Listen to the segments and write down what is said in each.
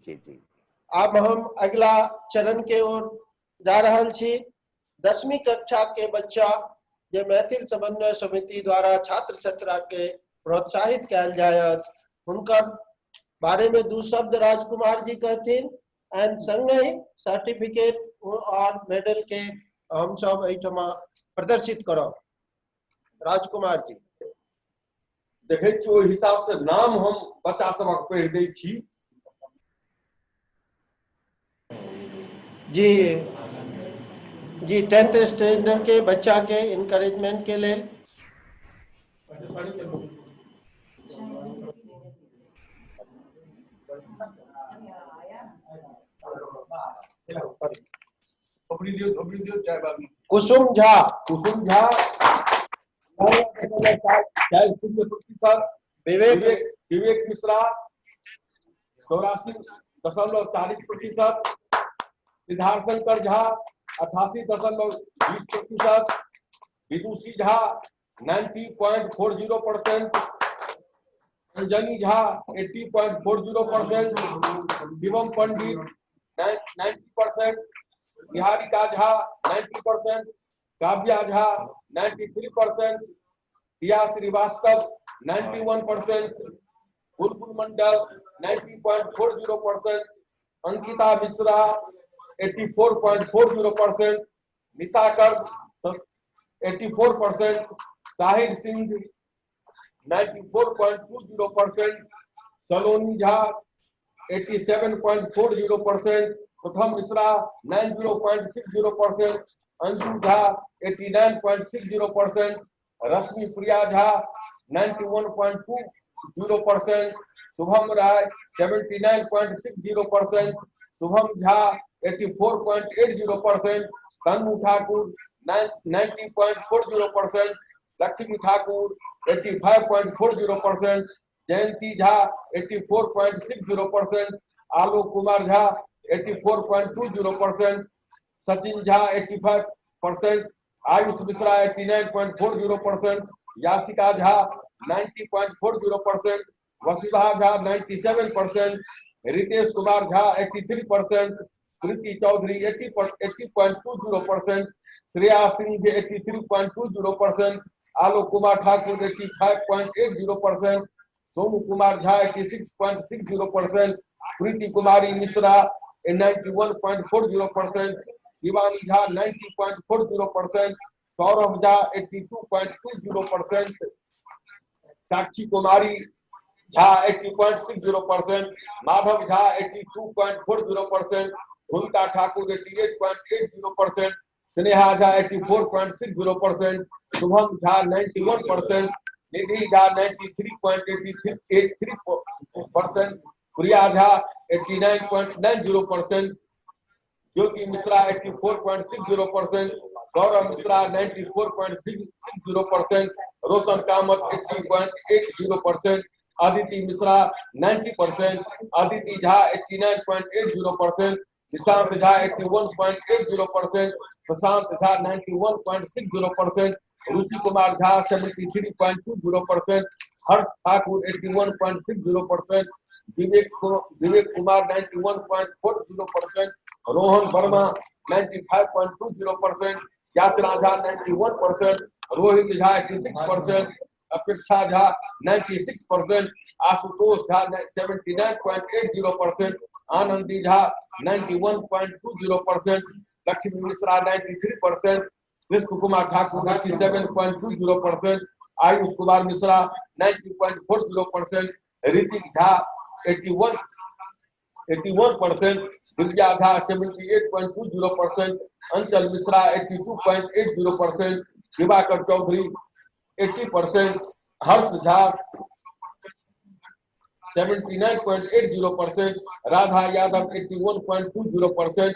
जी जी। आब हम अगिला चरण के ओर जा रहल छी। 10वीं कक्षा के बच्चा जे मैथिल समन्वय समिति द्वारा छात्र छात्रा के प्रोत्साहित कयल जायत, हुनकर बारे में दू शब्द राजकुमार जी कहथिन एंड संगहि सर्टिफिकेट और मेडल के हम सब एहिठमा प्रदर्शित करब। राजकुमार जी। देखै छी ओहि हिसाब से नाम हम बच्चा सबक पढ़ि दै छी। जी जी, 10th standard के बच्चा के इनकरेजमेंट के लेल। कुसुम झा। कुसुम झा 4.0%। विवेक विवेक मिश्रा 84.40%। सिद्धार्थ शंकर झा 88.20%। विदुषी झा 90.40%। अंजनी झा 80.40%। शिवम पंडित 90%। निहारिका झा 90%। काव्या झा 93%। पिया श्रीवास्तव 91%। बुलबुल मंडल 90.40%। अंकिता मिश्रा 84.40%। निशाकर 84%। साहिल सिंह 94.20%। सलोनी झा 87.40%। प्रथम मिश्रा 90.60%। अंजू झा 89.60%। रश्मि प्रिया झा 91.20%। शुभम राय 79.60%। शुभम झा 84.80%। तनु ठाकुर 90.40%। लक्ष्मी ठाकुर 85.40%। जयंती झा 84.60%। आलोक कुमार झा 84.20%। सचिन झा 85%। आयुष मिश्रा 89.40%। यासिका झा 90.40%। वसुधा झा 97%। रितेश कुमार झा 83%। प्रीति चौधरी 80.20%। श्रेया सिंह 83.20%। आलोक कुमार ठाकुर 85.80%। सोनू कुमार झा 86.60%। प्रीति कुमारी मिश्रा 91.40%। शिवानी झा 90.40%। सौरभ झा 82.20%। साक्षी कुमारी झा 80.60%। माधव झा 82.40%। भूमिका ठाकुर 88.80%। स्नेहा झा 84.60%। शुभम झा 91%। निधि झा 93.83%। प्रिया झा 89.90%। ज्योति मिश्रा 84.60%। गौरव मिश्रा 94.60%। रोशन कामत 80.80%। अदिति मिश्रा 90%। अदिति झा 89.80%। निशांत झा 81.80%। प्रशांत झा 91.60%। ऋषि कुमार झा 73.20%। हर्ष ठाकुर 81.60%। विवेक कुमार 91.40%। रोहन वर्मा 95.20%। याचना झा 91%। रोहित झा 86%। अपेक्षा झा 96%। आशुतोष झा 79.80%। आनंदी झा 91.20%। लक्ष्मी मिश्रा 93%। कृष्ण कुमार ठाकुर 87.20%। आयुष कुमार मिश्रा 90.40%। ऋतिक झा 81%। दिव्या झा 78.20%। अंचल मिश्रा 82.80%। दिवाकर चौधरी 80%। हर्ष झा 79.80%। राधा यादव 81.20%।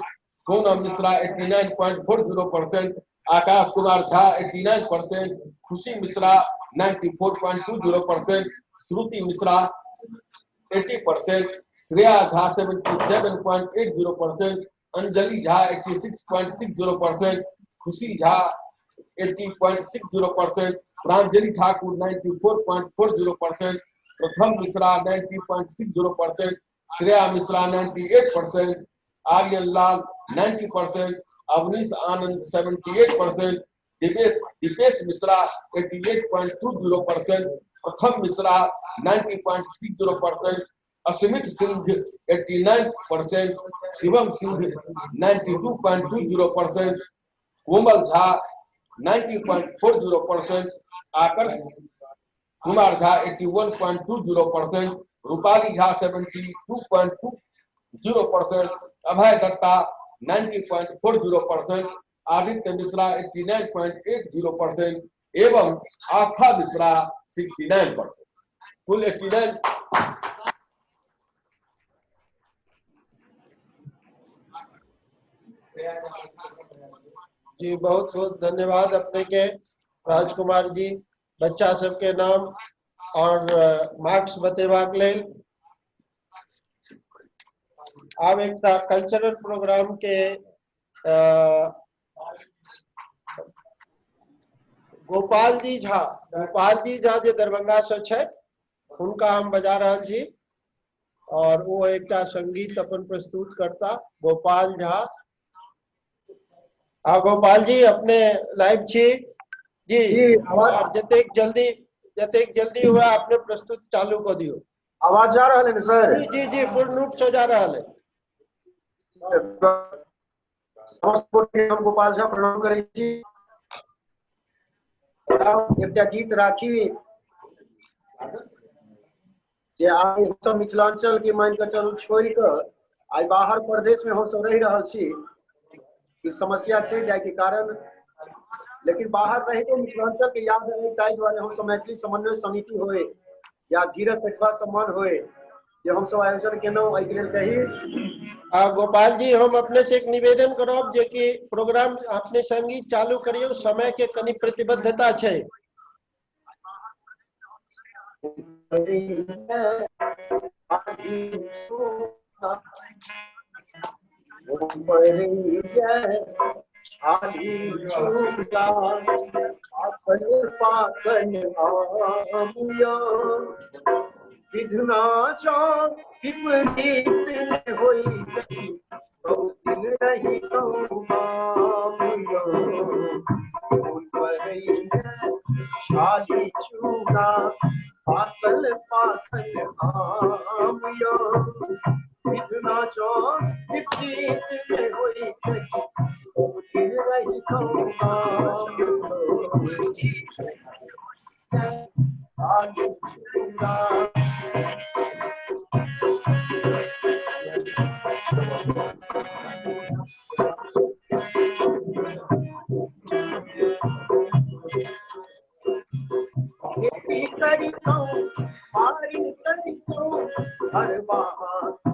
सोनम मिश्रा 89.40%। आकाश कुमार झा 89%। खुशी मिश्रा 94.20%। श्रुति मिश्रा 80%। श्रेया झा 77.80%। अंजलि झा 86.60%। खुशी झा 80.60%। प्रांजलि ठाकुर 94.40%। प्रथम Mishra 90.60%। Shreya Mishra 98%, Aryan Lal 90%, Awanish Anand 78%, Dipesh Mishra 88.20%, Pratham Mishra 90.60%, Asmit Singh 89%, Shivam Singh 92.20%, Komal Jha 90.40%, Aakarsh Kumar Jha 81.20%, Rupali Jha 72.20%, Abhay Datta 90.40%, Aditya Mishra 89.80% एवं आस्था मिश्रा 69%। कुल 89। जी बहुत बहुत धन्यवाद अपने के राजकुमार जी, बच्चा सबके नाम और मार्क्स बतेबाक लेल। आब एकटा कल्चरल प्रोग्राम के गोपाल जी झा, गोपाल जी झा जे दरभंगा से छथि हुनका हम बजा रहल छी और वो एकटा संगीत अपन प्रस्तुत करता। गोपाल झा, आ गोपाल जी अपने लाइव छी जी, जी आवाज जतेक जल्दी हुआ अपने प्रस्तुत चालू कर दियो। आवाज जा रहा है सर? जी जी जी पूर्ण रूप से जा रहा है। हम गोपाल झा प्रणाम करै छी। एकटा गीत राखी जे आइ हमसब मिथिलांचल के मान के चलू छोड़ के आइ बाहर प्रदेश में हमसब रहि रहल छी, ई समस्या छै जाहि के कारण, लेकिन बाहर रहितो मिथिलांचल के याद रहे, ताहि दुआरे हमसब मैथिली समन्वय समिति होए या धीरज प्रतिभा सम्मान होए जे हमसब आयोजन केलहुँ, एहिके लेल कही। आ गोपाल जी हम अपने से एक निवेदन करब जे कि प्रोग्राम अपने संगीत चालू करियो, समय के कनि प्रतिबद्धता छै। विधना विपरीत होई दिन रही छाली चूना पातल पातल आम यो, विधना विपरीत होई दिन रही चूना।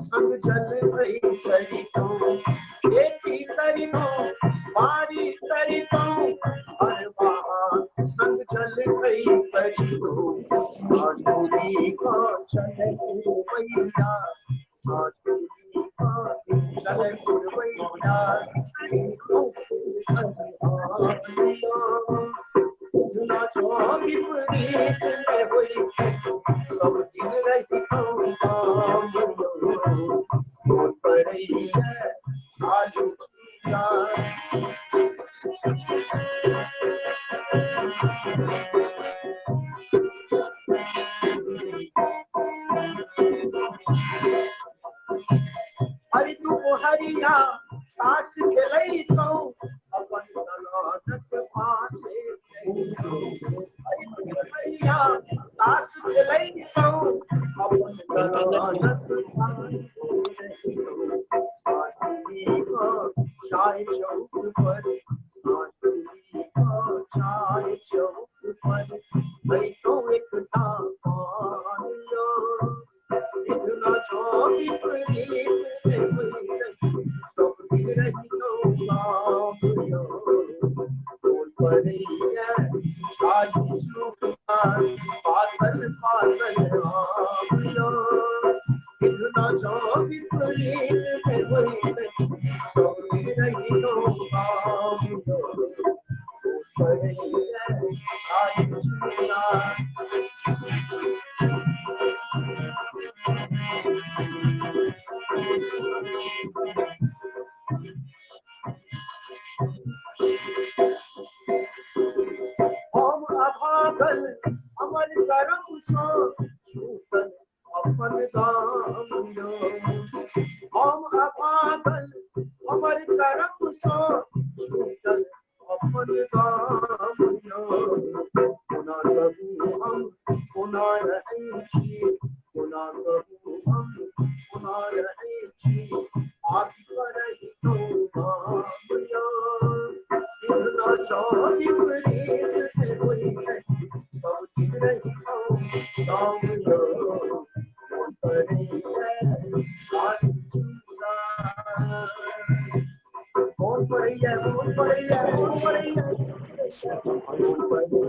संग जल भई करितौं, खेती करितौं बारी करितौं, हर बहा संग जल भई करितौं, साधुरी का चल पुरवैया, साधुरी का चल पुरवैया, विपरीत में होई सब दिन रही हरि तू हरिया ताश खेलैतौं अपन दलानक पासे, हरि तू हरिया ताश खेलैतौं अपन दलानक पासे, सासुरी का चाय चौक पर, सासुरी का चाय चौक पर भैतौं एकटा पान यो, विधना विपरीत सब दिन रहितौं काम यो, छाली चूना पातल पातल आम यो, विधना विपरीत सब दिन रहितौं काम यो, छाली चूना। हम अभागल हमर करम सँ छूटल अपन गाम यौ। हम अभागल हमर करम सँ छूटल अपन गाम यौ। कोना कहू हम कोना रहै छी, कोना कहू हम कोना रहै छी, आबि करहितो गाम यौ। विधना चाही प्रेम होई है, सब दिन रहितो गाम यौ। मोन करैए छाली चूड़ा, मोन पड़ैए, मोन पड़ैए, मोन पड़ैए, मोन पड़ैए।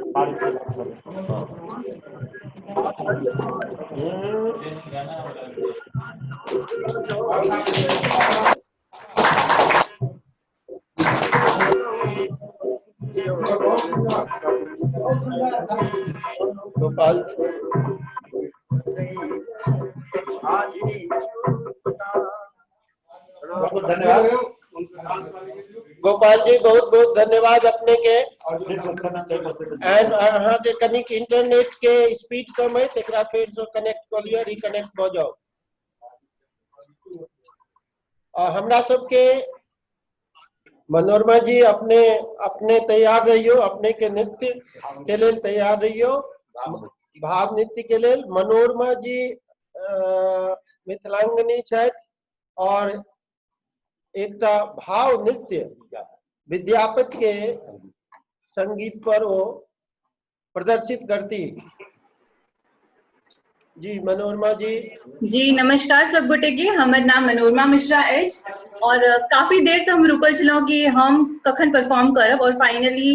गोपाल बहुत धन्यवाद। गोपाल जी बहुत बहुत धन्यवाद अपने के। एंड अहाँ के कनिक इंटरनेट के स्पीड कम है, एकरा फेर से कनेक्ट कऽ लिअ, रिकनेक्ट भऽ जाउ। आ हमरा सबके मनोरमा जी अपने अपने तैयार रहियो, अपने के नृत्य के लेल तैयार रहियो, भाव नृत्य के लेल। मनोरमा जी मिथिलांगनी छथि और एकटा भाव नृत्य विद्यापति के संगीत पर वो प्रदर्शित करती। जी मनोरमा जी। जी नमस्कार सब गोटे के, हमर नाम मनोरमा मिश्रा अछि और काफी देर से हम रुकल छलहुँ कि हम कखन परफॉर्म करब और फाइनली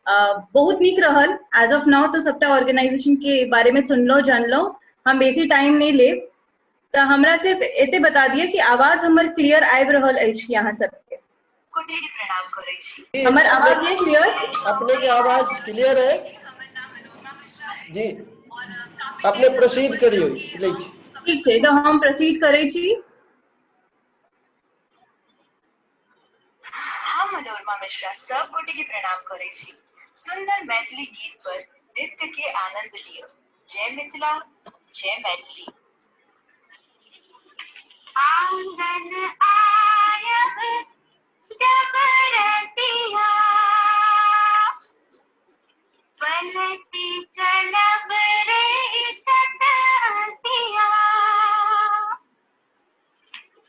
बहुत नीक रहल। एज ऑफ now तो सबटा ऑर्गेनाइजेशन के बारे में सुनलहुँ जानलहुँ, हम बेसी टाइम नहीं लेब। तो हमरा सिर्फ एते बता दिअ कि आवाज हमर क्लियर आबि रहल अछि कि अहाँ सबके? गोटे के प्रणाम करै छी। हमर आवाज ये क्लियर? अपने के आवाज क्लियर है जी, अपने प्रोसीड करियो प्लीज। ठीक छै, तो हम प्रोसीड करै छी। हम मनोरमा मिश्रा सब गोटे के प्रणाम करै छी। सुंदर मैथिली गीत पर नृत्य के आनंद लियो। जय मिथिला, जय मैथिली। आंगन आयब जब रतिया, पलटी चलब रे छततिया।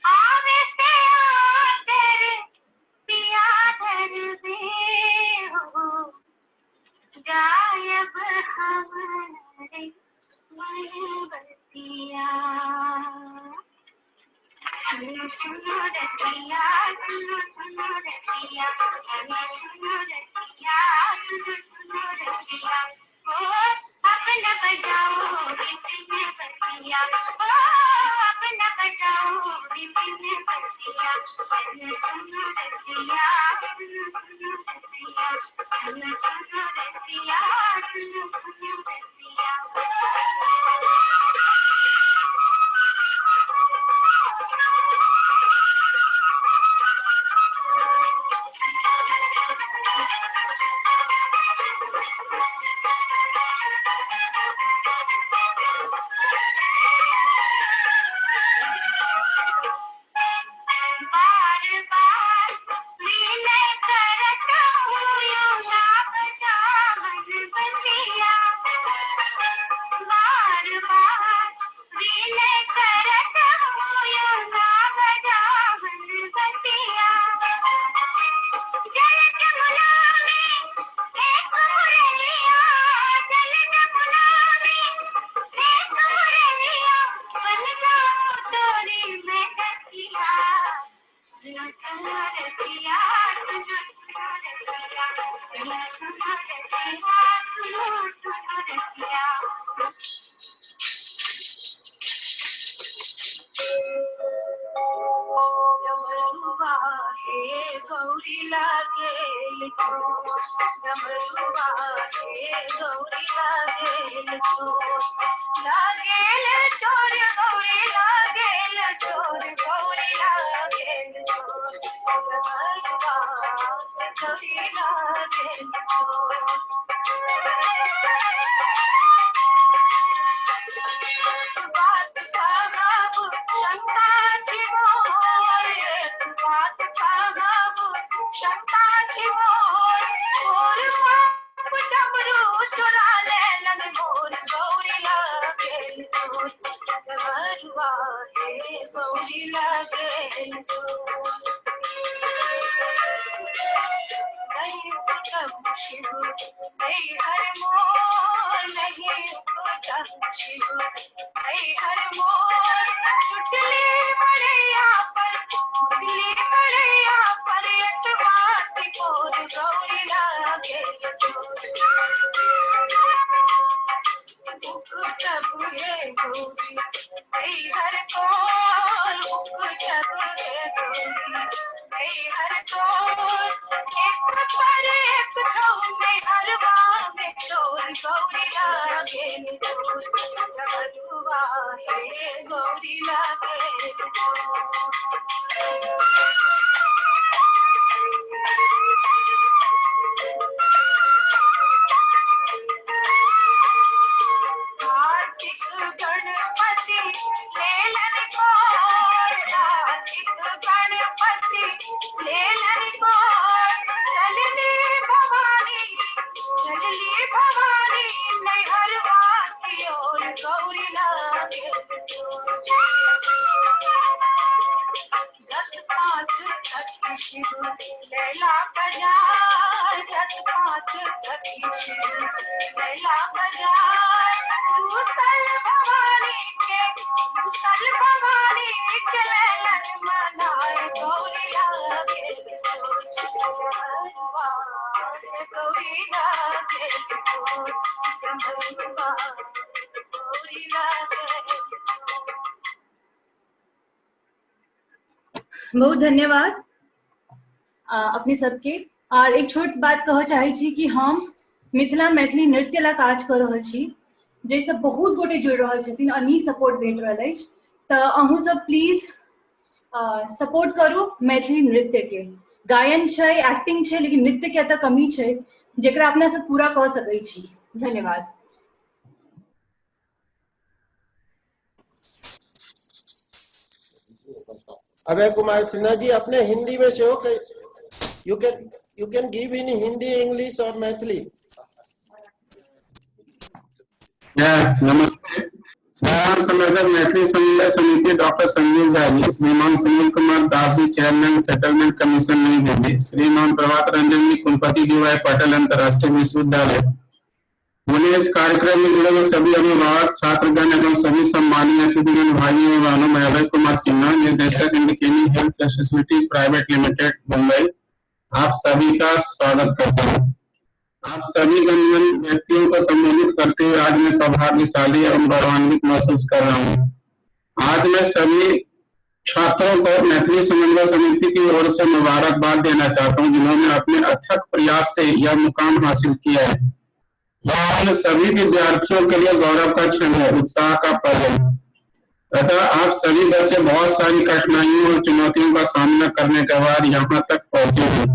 आवे से आदर पिया धर हो, गायब हमारे मनबतिया। सुनो सुनो रतिया, सुनो सुनो रतिया, सुनो रतिया, सुनो सुनो रतिया। ओ अपना बजाओ विपिन बतिया, ओ अपना बजाओ विपिन बतिया। सुनो सुनो रतिया, सुनो सुनो रतिया, सुनो सुनो रतिया, सुनो सुनो रतिया। बार बार विनय करत हूँ ना बजावन बतिया। बार बार विनय करत हूँ ना बजावन बतिया। जल जमुना में एक मुरलिया, जल जमुना में एक मुरलिया, बन जाओ तोरी मैं रतिया। सुनो सुनो रतिया, सुनो सुनो रतिया, सुनो सुनो रतिया, सुनो सुनो रतिया। डमरुआ हे गौरी लागेल चोर, डमरुआ हे गौरी लागेल चोर, लागेल चोर गौरी लागेल गेल चोर गौरी लागेल चोर डमरुआ गौरी लागेल चोर। बात कहब शंका छी मोर, एक बात कहब शंका छी मोर, मोर बाप डमरू चुरा लेलन मोर गौरी लागेल चोर डमरुआ हे गौरी लागेल चोर। नहीं उपटम शिव नहीं हर मोर, नहीं उपटम शिव नहीं हर मोर, चुटली बड़ैया पर चुटली बड़ैया पर एक बात मोर गौरी लागेल चोर। उपटम हे गौरी नहीं हर कोर, उपटम हे गौरी नहीं हर कोर, एक पर एक छौ नहीं हरवा में चोर गौरी लागेल चोर डमरुआ हे गौरी लागेल चोर। कार्तिक गणपति लेलन कोर, कार्तिक गणपति लेलन कोर, चलली भवानी चलली भवानी नैहरवा की ओर गौरी लागेल चोर। 10 5 सखी शिव लैला बाजार, 10 5 सखी शिव लैला बाजार, रूसल भवानी के रूसल भवानी के लैलन मनाए गौरी लागेल चोर डमरुआ गौरी लागेल चोर डमरुआ गौरी लागेल चोर। बहुत धन्यवाद अपने सबके। आर एक छोट बात कहऽ चाहै छी कि हम मिथिला मैथिली नृत्य ला काज कऽ रहल छी, जाहिसँ बहुत गोटे जुड़ि रहल छथिन आ नीक सपोर्ट भेट रहल अछि। तऽ अहूँ सब प्लीज सपोर्ट करू मैथिली नृत्य के। गायन छै, एक्टिंग छै, लेकिन नृत्य के एतऽ कमी छै जेकरा अपना सब पूरा कऽ सकै छी। धन्यवाद। अभय कुमार सिन्हा जी अपने हिंदी में सेहो you can give in Hindi, English और मैथिली। नमस्ते। श्रीमान समर्थक मैथिली समन्वय समिति doctor Sanjeev Jha ji, Shriman Sunil Kumar Das ji chairman settlement commission Nai Delhi, Shriman Prabhat Ranjan ji कुलपति डी.वाई. पाटिल अंतर्राष्ट्रीय विश्वविद्यालय पुणे। इस कार्यक्रम में जुड़े हुए सभी अभिभावक, छात्रगण एवं सभी सम्मानीय अतिथिगण, भाइयों एवं बहनों, मैं अभय कुमार सिन्हा, निर्देशक Indikeni health facility private limited Mumbai, आप सभी का स्वागत करता हूँ। आप सभी गणमान्य व्यक्तियों को सम्मानित करते हुए आज मैं सौभाग्यशाली एवं गौरवान्वित महसूस कर रहा हूँ। आज मैं सभी छात्रों को मैथिली समन्वय समिति की ओर से मुबारकबाद देना चाहता हूँ, जिन्होंने अपने अथक प्रयास से यह मुकाम हासिल किया है। यह उन सभी विद्यार्थियों के लिए गौरव का क्षण है, उत्साह का पल है तथा आप सभी बच्चे बहुत सारी कठिनाइयों और चुनौतियों का सामना करने के बाद यहाँ तक पहुंचे हैं।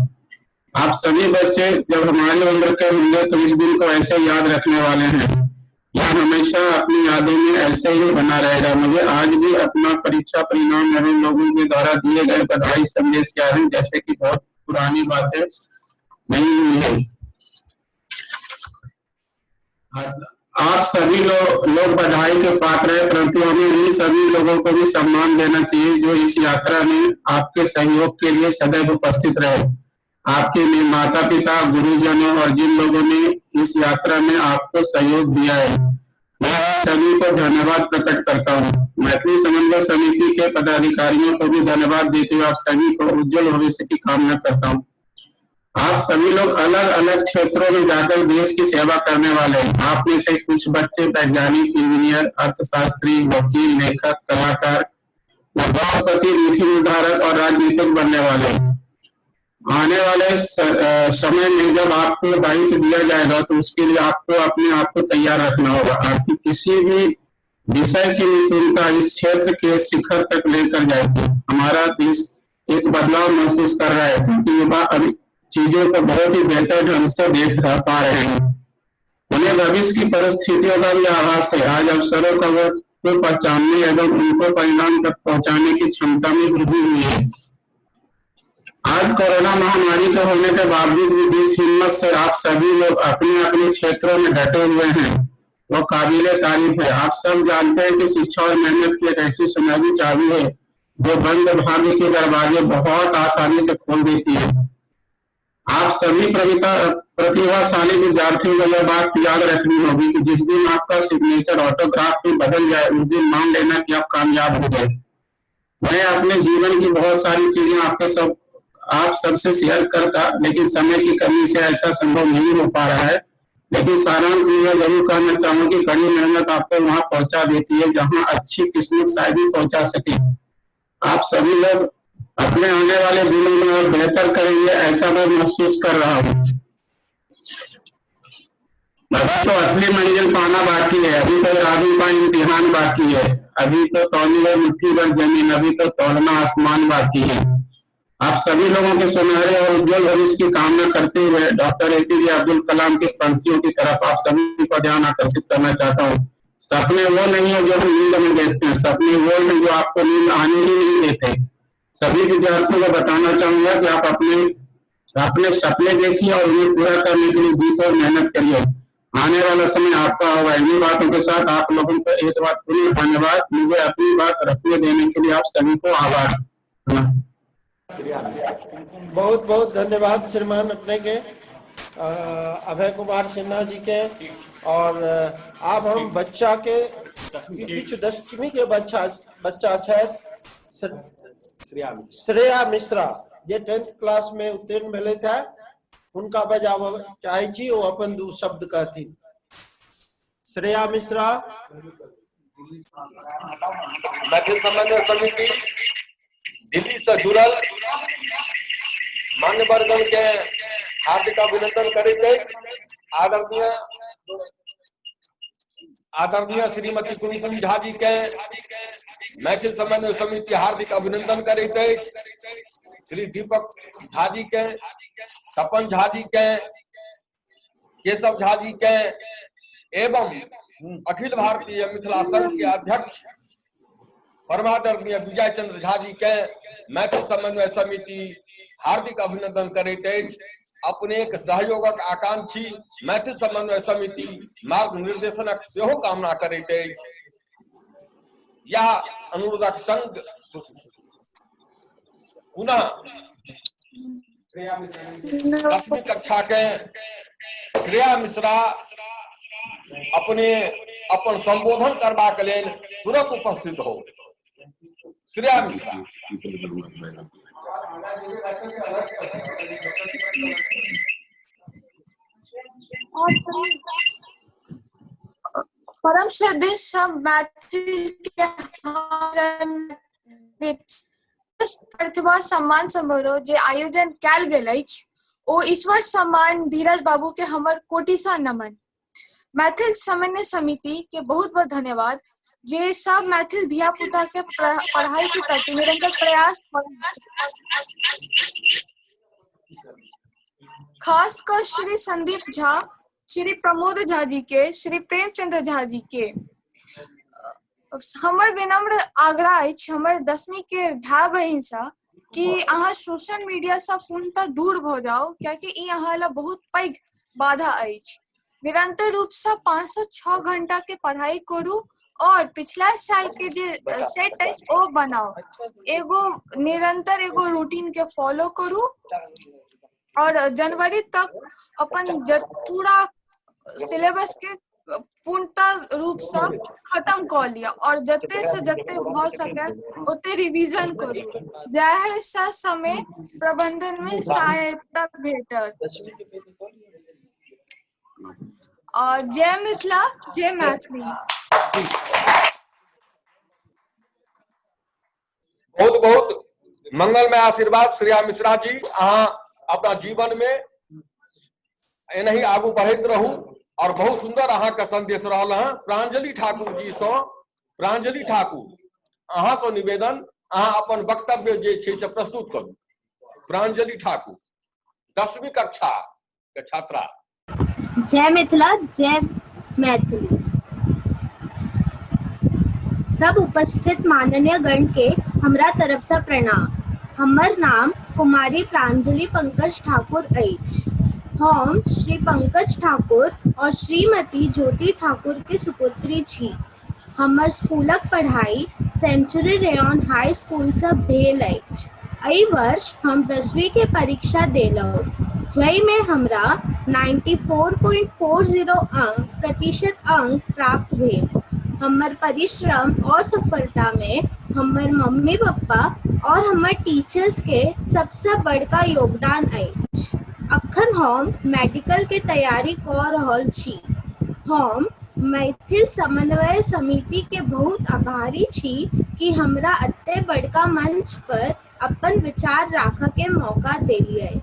आप सभी बच्चे जब हमारी उम्र के होंगे तो इस दिन को ऐसे याद रखने वाले हैं। यह हमेशा अपनी यादों में ऐसे ही बना रहेगा। मुझे आज भी अपना परीक्षा परिणाम एवं लोगों के द्वारा दिए गए बधाई संदेश याद हैं, जैसे कि बहुत पुरानी बातें नहीं हुई है। आप सभी लोग बधाई के पात्र हैं, परंतु हमें उन सभी लोगों को भी सम्मान देना चाहिए जो इस यात्रा में आपके सहयोग के लिए सदैव उपस्थित रहे। आपके माता पिता, गुरुजनों और जिन लोगों ने इस यात्रा में आपको सहयोग दिया है, मैं सभी को धन्यवाद प्रकट करता हूँ। मैथिली समन्वय समिति के पदाधिकारियों को भी धन्यवाद देते हुए आप सभी को उज्जवल भविष्य की कामना करता हूँ। आप सभी लोग अलग अलग क्षेत्रों में जाकर देश की सेवा करने वाले हैं। आप में से कुछ बच्चे वैज्ञानिक, इंजीनियर, अर्थशास्त्री, वकील, लेखक, कलाकार, उद्योगपति, नीति निर्धारक और राजनीतिक बनने वाले हैं। आने वाले समय में जब आपको दायित्व दिया जाएगा तो उसके लिए आपको अपने आप को तैयार रखना होगा। आपकी किसी भी विषय की निपुणता इस क्षेत्र के शिखर तक लेकर जाएगी। हमारा देश एक बदलाव महसूस कर रहा है, क्योंकि युवा अभी चीजों को बहुत ही बेहतर ढंग से देख पा रहे हैं। उन्हें भविष्य की परिस्थितियों का भी आभास है। आज अवसरों का को पहचानने एवं उनको परिणाम तक पहुंचाने की क्षमता में वृद्धि हुई है। आज कोरोना महामारी के होने के बावजूद भी जिस हिम्मत से आप सभी लोग अपने अपने क्षेत्रों में डटे हुए हैं वो काबिले तारीफ है। आप सब जानते हैं कि शिक्षा और मेहनत की एक ऐसी सुनहरी चाबी है जो बंद भाग्य के दरवाजे बहुत आसानी से खोल देती है। आप सभी प्रतिभाशाली विद्यार्थियों को यह बात याद रखनी होगी कि जिस दिन आपका सिग्नेचर ऑटोग्राफ में बदल जाए उस दिन मान लेना कि आप कामयाब हो गए। मैं अपने जीवन की बहुत सारी चीजें आप सबसे शेयर करता, लेकिन समय की कमी से ऐसा संभव नहीं हो पा रहा है। लेकिन सारांश में यह जरूर कहना चाहूंगा कि कड़ी मेहनत आपको वहां पहुंचा देती है जहां अच्छी किस्मत शायद ही पहुंचा सके। आप सभी लोग अपने आने वाले दिनों में और बेहतर करेंगे, ऐसा मैं महसूस कर रहा हूँ। अभी तो असली मंजिल पाना बाकी है, अभी तो इरादों का इम्तिहान बाकी है, अभी तो तौली है मुट्ठी भर जमीन, अभी तो तोड़ना आसमान बाकी है। आप सभी लोगों के सुनहरे और उज्जवल भविष्य की कामना करते हुए डॉक्टर एपीजे अब्दुल कलाम की पंक्तियों की तरफ आप सभी का ध्यान आकर्षित करना चाहता हूँ। सपने वो नहीं है जो हम नींद में देखते हैं, सपने वो हैं जो आपको नींद आने ही नहीं देते। सभी विद्यार्थियों को बताना चाहूंगा कि आप अपने अपने सपने देखिए और उन्हें पूरा करने के लिए जी तोड़ मेहनत करिए। आने वाला समय आपका होगा। इन्हीं बातों के साथ आप लोगों को एक बार पुनः धन्यवाद। मुझे अपनी बात रखने देने के लिए आप सभी को आभार। बहुत बहुत धन्यवाद श्रीमान अपने के अभय कुमार सिन्हा जी के। और आब हम बच्चा के किछु दसवीं के बच्चा बच्चा छथि श्रेया मिश्रा जे 10th class में उत्तीर्ण भेलथि है, हुनका बजाबऽ चाहै छी, ओ अपन दू शब्द कहथिन। श्रेया मिश्रा। मैथिल समन्वय समिति दिल्ली से जुड़ल मान्यवरगण के हार्दिक अभिनंदन करैत अछि। आदरणीय श्रीमती कुमकुम झा जी के मैथिल समन्वय समिति हार्दिक अभिनंदन करैत अछि। श्री दीपक झा जी के, तपन झा जी के, केशव झा जी के एवं अखिल भारतीय मिथिला संघ के अध्यक्ष परमादरणीय विजय चंद्र झा जी के मैथिल समन्वय समिति हार्दिक अभिनंदन करैत अछि। अपनेक सहयोगक आकांक्षी मैथिल समन्वय समिति मार्ग निर्देशनक सेहो कामना करैत अछि। यह अनुरोधक संग पुनः 10वीं कक्षा के श्रेया मिश्रा अपने अपन संबोधन करबाक लेल तुरंत उपस्थित हो। श्रेया मिश्रा। परम श्रद्धेय सब मैथिल के प्रतिभा सम्मान समारोह जे आयोजन कयल गेल अछि ओ ईश्वर सम्मान धीरज बाबू के हमर कोटिशः नमन। मैथिल समन्वय समिति के बहुत बहुत धन्यवाद जे सब मैथिल धिया पुता के पढ़ाई के प्रति निरंतर प्रयास, खास कर श्री संदीप झा, श्री प्रमोद झा जी के, श्री प्रेमचंद्र झा जी के हमर विनम्र आग्रह अछि हमर 10वीं के भाई बहिन सँ कि अहाँ सोशल मीडिया सँ पूर्णतः दूर भऽ जाउ, कियाकि ई अहाँ ला बहुत पैघ बाधा अछि। निरंतर रूप सँ 5 से 6 घंटा के पढ़ाई करू और पिछला साल के जे सेट अछि ओ बनाउ, एगो निरंतर एगो रूटीन के फॉलो करू और जनवरी तक अपन पूरा सिलेबस के पूर्णतः रूप सँ खत्म कऽ लिअ और जते से जते भऽ सके ओते रिवीजन करू, जाहि सँ समय प्रबंधन में सहायता भेटत। और जय मिथिला, जय मैथिली। बहुत बहुत मंगलमय आशीर्वाद श्रेया मिश्रा जी। अहाँ अपना जीवन में एनाही आगू बढ़ैत रहू और बहुत सुंदर अहाँ के संदेश रहल हँ। प्रांजलि ठाकुर जी सँ प्रांजलि ठाकुर, अहाँसँ निवेदन, अहाँ अपन वक्तव्य जे छै से प्रस्तुत करू। प्रांजलि ठाकुर, 10वीं कक्षा के छात्रा। जय मिथिला, जय मैथिली। सब उपस्थित माननीय गण के हमरा तरफ से प्रणाम। हमर नाम कुमारी प्रांजलि पंकज ठाकुर अछि। हम श्री पंकज ठाकुर और श्रीमती ज्योति ठाकुर के सुपुत्री छी। हमर स्कूलक पढ़ाई सेंचुरी रेयन हाई स्कूल से भेल अछि। एहि वर्ष हम 10वीं के परीक्षा देलहुँ, जाहिमे हमरा 94.40 अंक प्रतिशत अंक प्राप्त भेल। हमर परिश्रम और सफलता में हमर मम्मी पप्पा और हमर टीचर्स के सबसे बड़का योगदान अछि। अखन हम मेडिकल के तैयारी कऽ रहल छी। हम मैथिल समन्वय समिति के बहुत आभारी छी कि हमरा एते बड़का मंच पर अपन विचार राखऽ के मौका देलियै।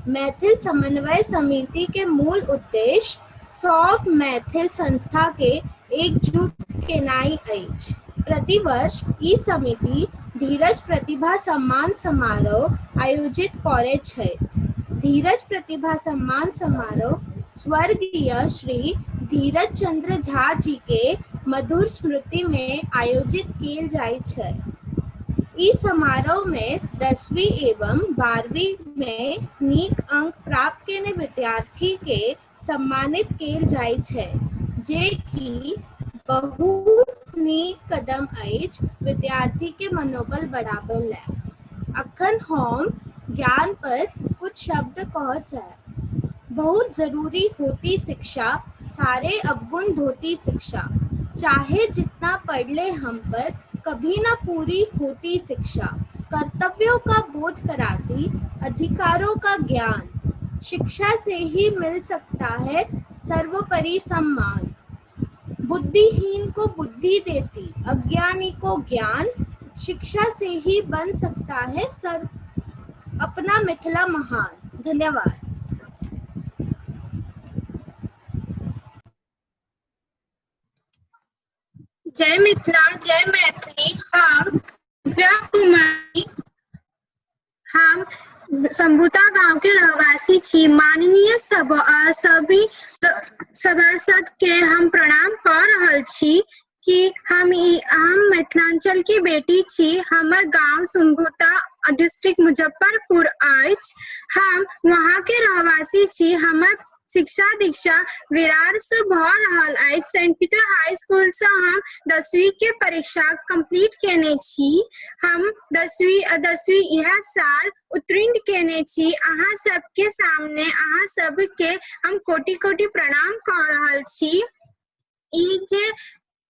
मैथिल समन्वय समिति के मूल उद्देश्य सब मैथिल संस्था के एकजुट केनाइ अछि। प्रतिवर्ष ई समिति धीरज प्रतिभा सम्मान समारोह आयोजित करै छै। धीरज प्रतिभा सम्मान समारोह स्वर्गीय श्री धीरज चंद्र झा जी के मधुर स्मृति में आयोजित कैल जाइ छै। ई समारोह में 10वीं एवं 12वीं में नीक अंक प्राप्त केने विद्यार्थी के सम्मानित कैल जाइ छै, जे कि बहुत नीक कदम अछि विद्यार्थी के मनोबल बढ़ाबय लए। अखन हम ज्ञान पर कुछ शब्द कह चाहब। बहुत जरूरी होती शिक्षा, सारे अवगुण धोती शिक्षा, चाहे जितना पढ़ ले हम पर कभी ना पूरी होती शिक्षा, कर्तव्यों का बोध कराती अधिकारों का ज्ञान, शिक्षा से ही मिल सकता है सर्वोपरि सम्मान, बुद्धिहीन को बुद्धि देती अज्ञानी को ज्ञान, शिक्षा से ही बन सकता है सर्व अपना मिथिला महान। धन्यवाद। जय मिथिला, जय मैथिली। हम दिव्या कुमारी, हम सम्बुता गांव के रहवासी छी। माननीय सभी सभासद के हम प्रणाम कऽ रहल छी कि हम मिथिलांचल के बेटी छी। हमर गांव सम्बुता, डिस्ट्रिक्ट मुजफ्फरपुर अछि। हम वहां के रहवासी छी। हमर शिक्षा दीक्षा विरार से भऽ रहल अछि। सेंट पीटर हाई स्कूल से हम 10वीं के परीक्षा कंप्लीट केने छी। हम 10वीं इएह साल उत्तीर्ण केने छी। अहाँ सबके सामने अहाँ सबके हम कोटि कोटि प्रणाम कऽ रहल छी। ई जे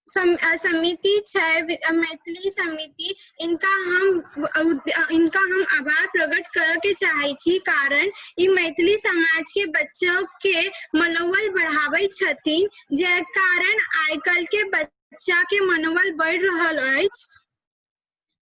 समिति छै, मैथिली समिति, इनका हम आभार प्रकट करऽ के चाहै छी, कारण ई मैथिली समाज के बच्चों के मनोबल बढ़ाबै छथिन, जे कारण आइ काल्हि के बच्चा के मनोबल बढ़ि रहल अछि।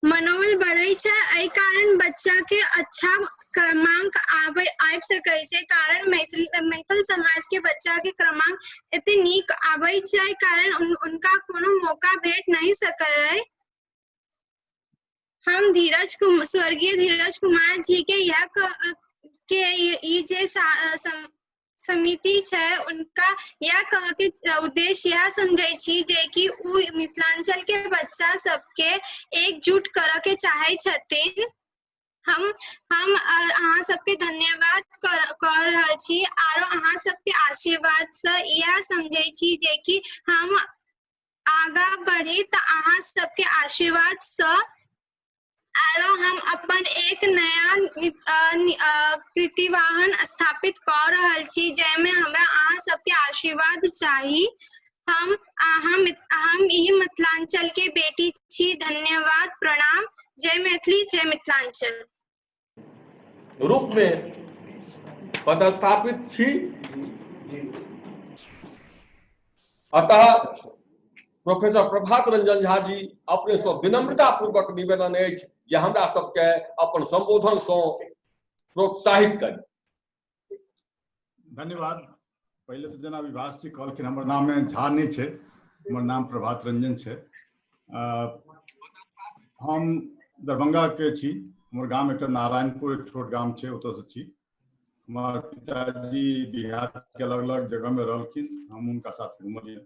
मनोबल बढ़ै छै, एहि कारण बच्चा के अच्छा क्रमांक आबि सकै छै, कारण मैथिल समाज के बच्चा के क्रमांक एते नीक आबै छै, कारण उनका कोनो मौका भेट नहीं सकै। हम स्वर्गीय धीरज कुमार जी के यह के ई जे समिति छै, उनका यह कह के उद्देश्य यह समझै छी जे कि उ मिथिलांचल के बच्चा सबके एकजुट करऽ के चाहै छथिन। हम अहाँ सबके धन्यवाद कऽ रहल छी, आरो अहाँ सबके आशीर्वाद से यह समझै छी जे कि हम आगा बढ़ी तऽ अहाँ सबके आशीर्वाद से आरो हम अपन एक नया कृतिवाहन स्थापित कऽ रहल छी, जाहिमे हमरा अहाँ सबके आशीर्वाद चाही। हम ई मिथिलांचल के बेटी छी। धन्यवाद, प्रणाम। जय मैथिली, जय मिथिलांचल। रूप में पदस्थापित छी। अतः प्रोफेसर प्रभात रंजन झा जी, अपने से विनम्रता पूर्वक निवेदन अछि जे हमरा सबके अपन संबोधन से प्रोत्साहित करी। धन्यवाद। पहिले तऽ जेना विभाष जी कहलखिन, हमर नाम में झा नहि छै, हमर नाम प्रभात रंजन छै। हम दरभंगा के छी। हमर गाम एक नारायणपुर एक छोट गाम छै, ओतऽसँ छी। हमर पिताजी बिहार के अलग अलग जगह में रहलखिन, हम उनका साथ घुमलियै।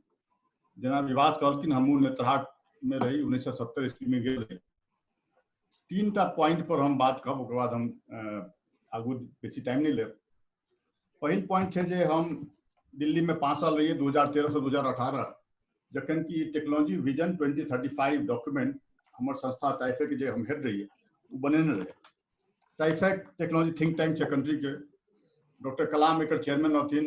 जेना विवास कहलखिन, हमहूँ नेतरहाट में रही, 1970 ईस्वी में गेल रही। 3टा पॉइंट पर हम बात कहब, ओकर बाद हम आगू बेसी टाइम नहीं लेब। पहिल पॉइंट छै जे हम दिल्ली में 5 साल रहिए, 2013 से 2018, जखन कि टेक्नोलॉजी विजन 2035 डॉक्यूमेंट हमर संस्था टाइफेक जे हम हेड रहिए ओ बनेने रहे। टाइफेक टेक्नोलॉजी थिंक टैंक छै कंट्री के। डॉक्टर कलाम एकर चेयरमैन रहथिन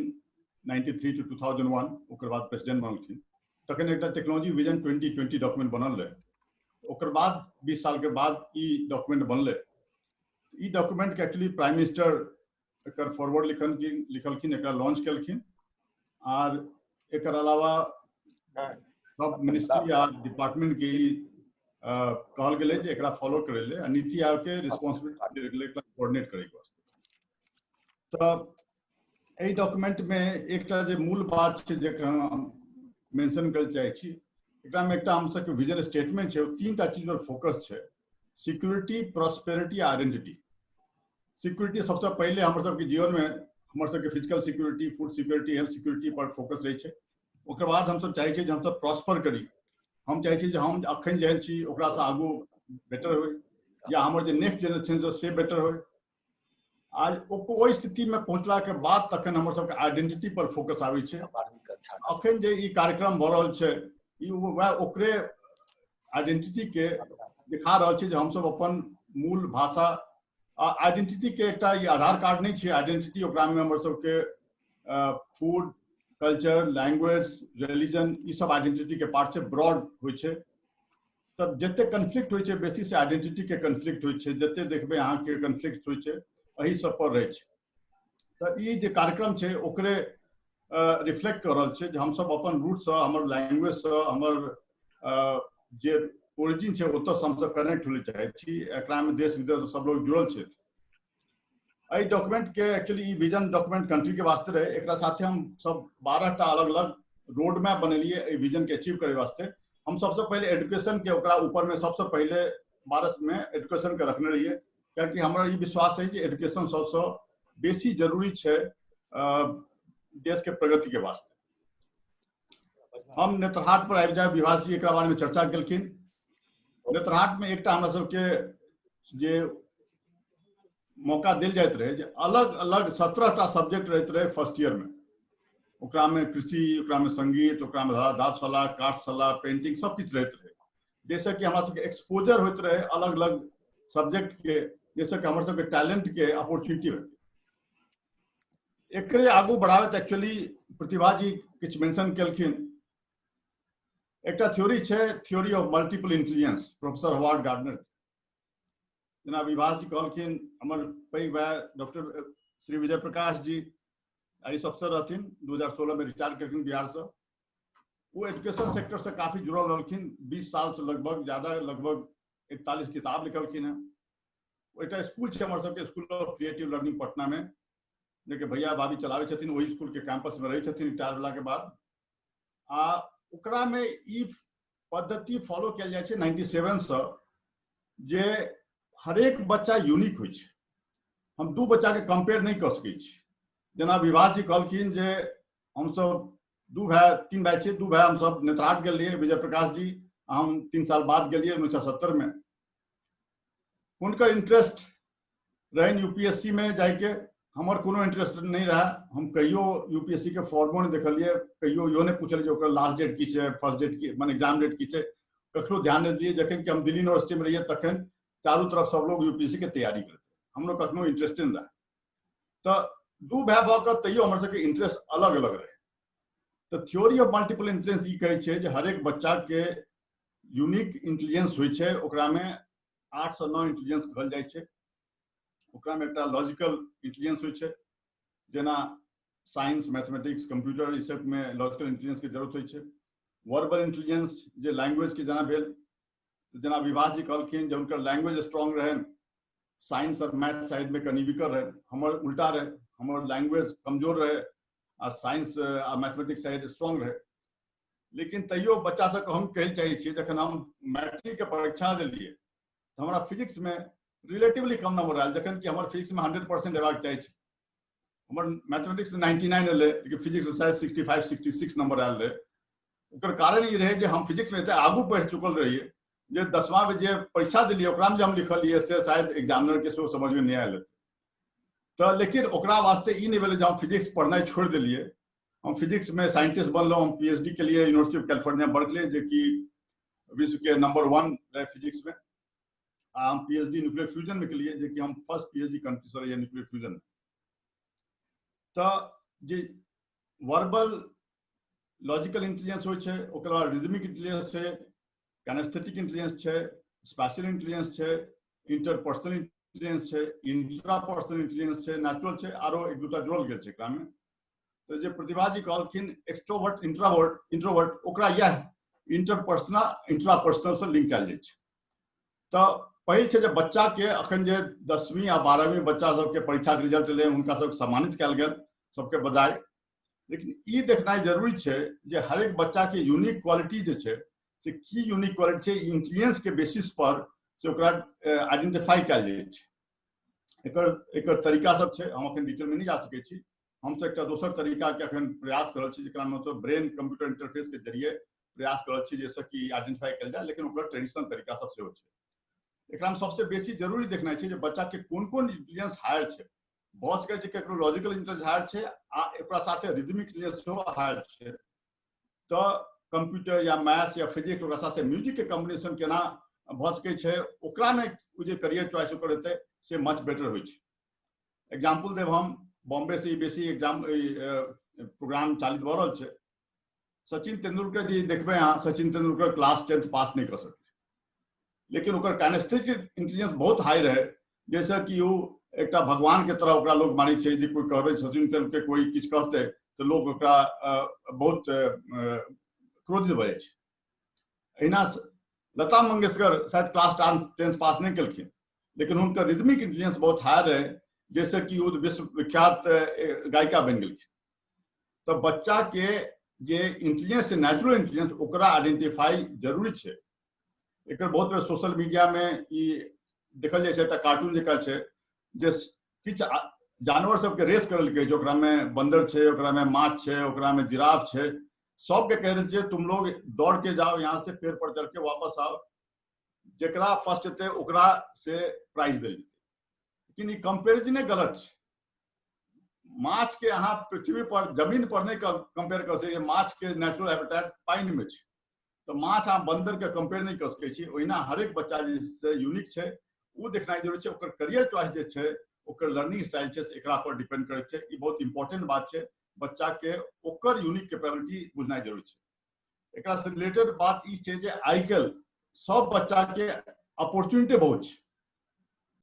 93 टू 2001, ओकर बाद प्रेसिडेंट बनलखिन। तखन एकटा टेक्नोलॉजी विजन 2020 डॉक्यूमेंट बनल रहे। ओकर बाद 20 साल के बाद ई डॉक्यूमेंट बनलै। ई डॉक्यूमेंट के एक्चुअली प्राइम मिनिस्टर एकर फॉरवर्ड लिखलखिन, एकरा लॉन्च केलखिन। आर एकर अलावा सब मिनिस्ट्री आ डिपार्टमेंट के ई कहल गेलै जे एकरा फॉलो करै ले, आ नीति आयोग के रिस्पॉन्सिबिलिटी देल गेलै एकरा कोऑर्डिनेट करैके वास्ते। तऽ एहि डॉक्यूमेंट में एकटा जे मूल बात छै जेकरा हम मेंशन करै चाहै छी, एकरा में एकटा हम सबके विजन स्टेटमेंट छै, 3टा चीज पर फोकस छै, सिक्योरिटी, प्रॉस्पेरिटी आ आइडेंटिटी। सिक्योरिटी सबसे पहिले हमर सबके जीवन में हमर सबके physical security, food security, health security पर फोकस रहै छै। ओकर बाद हमसब चाहै छियै जे हमसब प्रॉस्पर करी, हम चाहै छियै जे हम अखन जेहन छी ओकरासँ आगू बेटर होइ, या हमर जे नेक्स्ट जेनरेशन छै से बेटर होइ। आज ओहि स्थितिमे पहुँचलाके बाद तखन हमर सबके आइडेंटिटी पर फोकस आबै छै। अखन जे ई कार्यक्रम भऽ रहल छै ई वएह ओकरे आइडेंटिटी के दिखा रहल छै जे हमसब अपन मूल भाषा आइडेंटिटी के एकटा ई आधार कार्ड नहि छै। आइडेंटिटी ओकरामे हमर सबके फूड, कल्चर, लैंग्वेज, रिलीजन, ई सब आइडेंटिटी के पार्ट छै, ब्रॉड होइ छै। तब जते कन्फ्लिक्ट होइ छै बेसी से आइडेंटिटी के कन्फ्लिक्ट होइ छै, जते देखबै अहाँके कन्फ्लिक्ट होइ छै एहि सब पर रहै छै। तऽ ई जे कार्यक्रम छै ओकरे रिफ्लेक्ट कऽ रहल छै जे हमसब अपन रूटसँ, हमर लैंग्वेजसँ, हमर जे ओरिजिन छै ओतऽसँ हमसब कनेक्ट होय चाहै छी। एकरामे देश विदेश सब लोग जुड़ल छथि। एहि डॉक्यूमेंट के एक्चुअली ई विजन डॉक्यूमेंट कंट्री के वास्ते रहे। एकरा साथे हम सब 12टा अलग अलग रोड मैप बनेलिए एहि विजन के अचीव करे वास्ते। हम सबसे पहले एजुकेशन के ओकरा ऊपर में सबसे पहले 12 में एजुकेशन के रखने रहिए, कियाकि हमरा ई विश्वास है कि एजुकेशन सबसे बेसी जरूरी छै देश के प्रगति के वास्ते। हम नेतरहाट पर आबि जाए, विभास जी एकरा बारे में चर्चा केलखिन। नेतरहाट में एकटा हमरा सबके जे मौका देल जाइत रहे जे अलग अलग 17टा सब्जेक्ट रहैत रहे फर्स्ट ईयर में। ओकरा में कृषि, ओकरा में संगीत, ओकरा में धातुशाला, काठशाला, पेंटिंग सब किछु रहैत रहे, जैसे कि हमरा सबके एक्सपोजर होइत रहे अलग अलग सब्जेक्ट के, जैसे कि हमर सबके टैलेंट के अपॉर्चुनिटी भेटै। एकरे आगू बढ़ाबैत एक्चुअली प्रतिभा जी किछु मेंशन केलखिन। एकटा थ्योरी छै, theory of multiple intelligence, professor Howard Gardner. जेना विभास जी कहलखिन, हमर पैघ भाय डॉक्टर श्री विजय प्रकाश जी आई अफसर रहथिन, 2016 में रिटायर केलखिन बिहारसँ। वो एजुकेशन सेक्टर से काफी जुड़ल रहलखिन, 20 साल से लगभग ज्यादा, लगभग 41 किताब लिखलखिन हैं। एकटा स्कूल छै हमर सबके, school of creative learning Patna में, जेके भैया भाभी चलाबै छथिन, ओहि स्कूल के कैंपस में रहै छथिन रिटायर भेला के बाद। आ ओकरा में ई पद्धति फॉलो कयल जाइ छै 97 से, जे हरेक बच्चा यूनिक होइ छै। हम 2 बच्चा के कंपेयर नहीं कऽ सकै छी। जेना विभास जी कहलखिन जे हमसब 2 भाई 3 भाई छियै, 2 भाई हमसब नेतरहाट गेल रहियै, विजय प्रकाश जी हम 3 साल बाद गेलियै 1970 में। हुनकर इंटरेस्ट रहनि यूपीएससी में जाइके, हमर कोनो इंटरेस्ट नहीं रहा। हम कहियो यूपीएससी के फॉर्मो नहीं देखलियै, कहियो इहो नहीं पूछलियै ओकर लास्ट डेट की छै, फर्स्ट डेट की, माने एग्जाम डेट की छै, ककरो ध्यान नहीं दिए। जखन कि हम दिल्ली यूनिवर्सिटी में रहियै तखन चारू तरफ सब लोग यूपीएससी के तैयारी करते, हमरो कखनो इंटरेस्ट नहीं रहा। तो 2 भाई भऽ कऽ तैयो हमर सबके इंटरेस्ट अलग अलग रहे। तो थ्योरी ऑफ मल्टीपल इंटेलिजेंस ई कहै छै जे हरेक बच्चा के यूनिक इंटेलिजेंस होइ छै, ओकरा में 8 से 9 इंटेलिजेंस कहल जाइ छै। ओकरा में एकटा लॉजिकल इंटेलिजेंस होइ छै, जेना साइंस, मैथमेटिक्स, कंप्यूटर, ई सब में लॉजिकल इंटेलिजेंस के जरूरत होइ छै। वर्बल इंटेलिजेंस जे लैंग्वेज के जेना भेल, जेना विभास जी कहलखिन जे हुनकर लैंग्वेज स्ट्रांग रहनि, साइंस और मैथ साइड में कनि वीकर रहे, हमर उल्टा रहे, हमर लैंग्वेज कमजोर रहे और साइंस आ मैथमेटिक्स साइड स्ट्रांग रहे। लेकिन तैयो बच्चा सबके हम कहै चाहै छियै, जखन हम मैट्रिक के परीक्षा देलियै तऽ हमरा फिजिक्स में रिलेटिवली कम नंबर आयल, जखन कि हमर फिजिक्स में 100% अयबाक चाही छै। हमर मैथमेटिक्स में 99 एलै, लेकिन फिजिक्स में शायद 65 66 नंबर आयल रहै। ओकर कारण ई रहै जे हम फिजिक्स में एते आगू बढ़ि चुकल रहियै जे 10वां में जे परीक्षा देलियै ओकरामे जे हम लिखलियै से शायद एग्जामिनर के सेहो समझमे नहि आयल हेतै। तऽ लेकिन ओकरा वास्ते ई नहि भेलै जे हम फिजिक्स पढ़नाइ छोड़ि देलियै। हम फिजिक्स में साइंटिस्ट बनलहुँ, हम पीएचडी के लिए यूनिवर्सिटी ऑफ कैलिफोर्निया बर्कले, जे कि विश्व के नंबर 1 रहे फिजिक्स में, आ हम पीएचडी न्यूक्लियर फ्यूजन में के लिए, जे कि हम फर्स्ट पीएचडी कंट्री से रहिए न्यूक्लियर फ्यूजन में। तऽ जे वर्बल लॉजिकल इंटेलिजेंस होइ छै, ओकर बाद रिदमिक इंटेलिजेंस छै, काइनेस्थेटिक इंटेलिजेंस छै, स्पैशियल इंटेलिजेंस छै, इंटरपर्सनल इंटेलिजेंस छै, इंट्रापर्सनल इंटेलिजेंस छै, नेचुरल छै, आरो एक दूटा जोड़ल गेल छै एकरामे। तऽ जे प्रतिभा जी कहलखिन एक्सट्रोवर्ट इंट्रावर्ट इंट्रोवर्ट, ओकरा इएह इंटरपर्सनल इंट्रापर्सनल से लिंक कयल जाइ छै। तऽ पहिल छै जे बच्चा के अखन जे 10वीं आ 12वीं बच्चा सबके परीक्षा के रिजल्ट एलै, हुनका सबके सम्मानित कयल गेल, सबके बधाई। लेकिन ई देखनाइ जरूरी छै जे हरेक बच्चा के यूनिक क्वालिटी जे छै से की यूनिक क्वालिटी छै, इंटेलिजेंस के बेसिस पर से ओकरा आइडेंटिफाई कयल जाइ छै। एकर एकर तरीका सब छै, हम अखन डिटेल में नहि जा सकै छी। हमसब एकटा दोसर तरीका के अखन प्रयास कर रहल छी, जेकरा हमसब ब्रेन कंप्यूटर इंटरफेस के जरिए प्रयास कर रहल छी जाहिसँ कि आइडेंटिफाई कयल जाय, लेकिन ओकर ट्रेडिशनल तरीका सब सेहो छै। एकरा में सबसे बेसी जरूरी देखनाइ छै जे बच्चा के कोन कोन इंटेलिजेंस हायर छै। भऽ सकै छै ककरो लॉजिकल इंटेलिजेंस हायर छै आ ओकरा साथे रिदमिक इंटेलिजेंस सेहो हायर छै, तऽ कंप्यूटर या मैथ्स या फिजिक्स ओकरा साथे म्यूजिक के कॉम्बिनेशन केना भऽ सकै छै, ओकरा में ओ जे करियर चॉइस ओकर हेतै से मच बेटर होइ छै। एग्जाम्पल देब हम, बॉम्बे से बेसी एग्जाम प्रोग्राम चालित भऽ रहल छै। सचिन तेंदुलकर जी देखबै अहाँ, सचिन तेंदुलकर क्लास 10th पास नहि कऽ सकलै, लेकिन ओकर काइनेस्थेटिक इंटेलिजेंस बहुत हाई रहै, जाहिसँ कि ओ एकटा भगवान के तरह ओकरा लोग मानै छै। जे कोइ कहबै सचिन तेंदुलकर कोइ किछु कहतै तऽ लोग ओकरा बहुत क्रोधित भऽ जाइ छै। एहिना लता मंगेशकर शायद क्लास 10th पास नहि केलखिन, लेकिन हुनकर रिदमिक इंटेलिजेंस बहुत हाई रहै, जाहिसँ कि ओ विश्व विख्यात गायिका बनि गेलखिन। तऽ बच्चा के जे इंटेलिजेंस छै, नेचुरल इंटेलिजेंस, ओकरा आइडेंटिफाई जरूरी छै। एकर बहुत बेर सोशल मीडिया में ई देखल जाइ छै, एकटा कार्टून जकाँ छै जे किछु जानवर सबके रेस करल के छै, ओकरा में बंदर छै, ओकरा में माछ छै, ओकरा में जिराफ छै, सबके कह रहल छै तुम लोग दौड़ के जाओ यहाँ से, पेड़ पर चढ़ के वापस आओ, जेकरा फर्स्ट एतै ओकरा से प्राइज देल जेतै। लेकिन ई कंपेरिजने गलत छै। माछ के अहाँ पृथ्वी पर जमीन पर नहि कंपेयर कऽ सकै, माछ के नेचुरल हैबिटेट पानि में छै, तऽ माछ अहाँ बंदर के कंपेयर नहि कऽ सकै छी। ओहिना हरेक बच्चा जे से यूनिक छै ओ देखनाइ जरूरी छै, ओकर करियर चॉइस जे छै, ओकर लर्निंग स्टाइल छै, से एकरा पर डिपेंड करै छै। ई बहुत इंपॉर्टेंट बात छै, बच्चा के ओकर यूनिक कैपेबिलिटी बुझनाइ जरूरी छै। एकरा से रिलेटेड बात ई छै जे आइ काल्हि सब बच्चा के अपॉर्चुनिटी बहुत छै।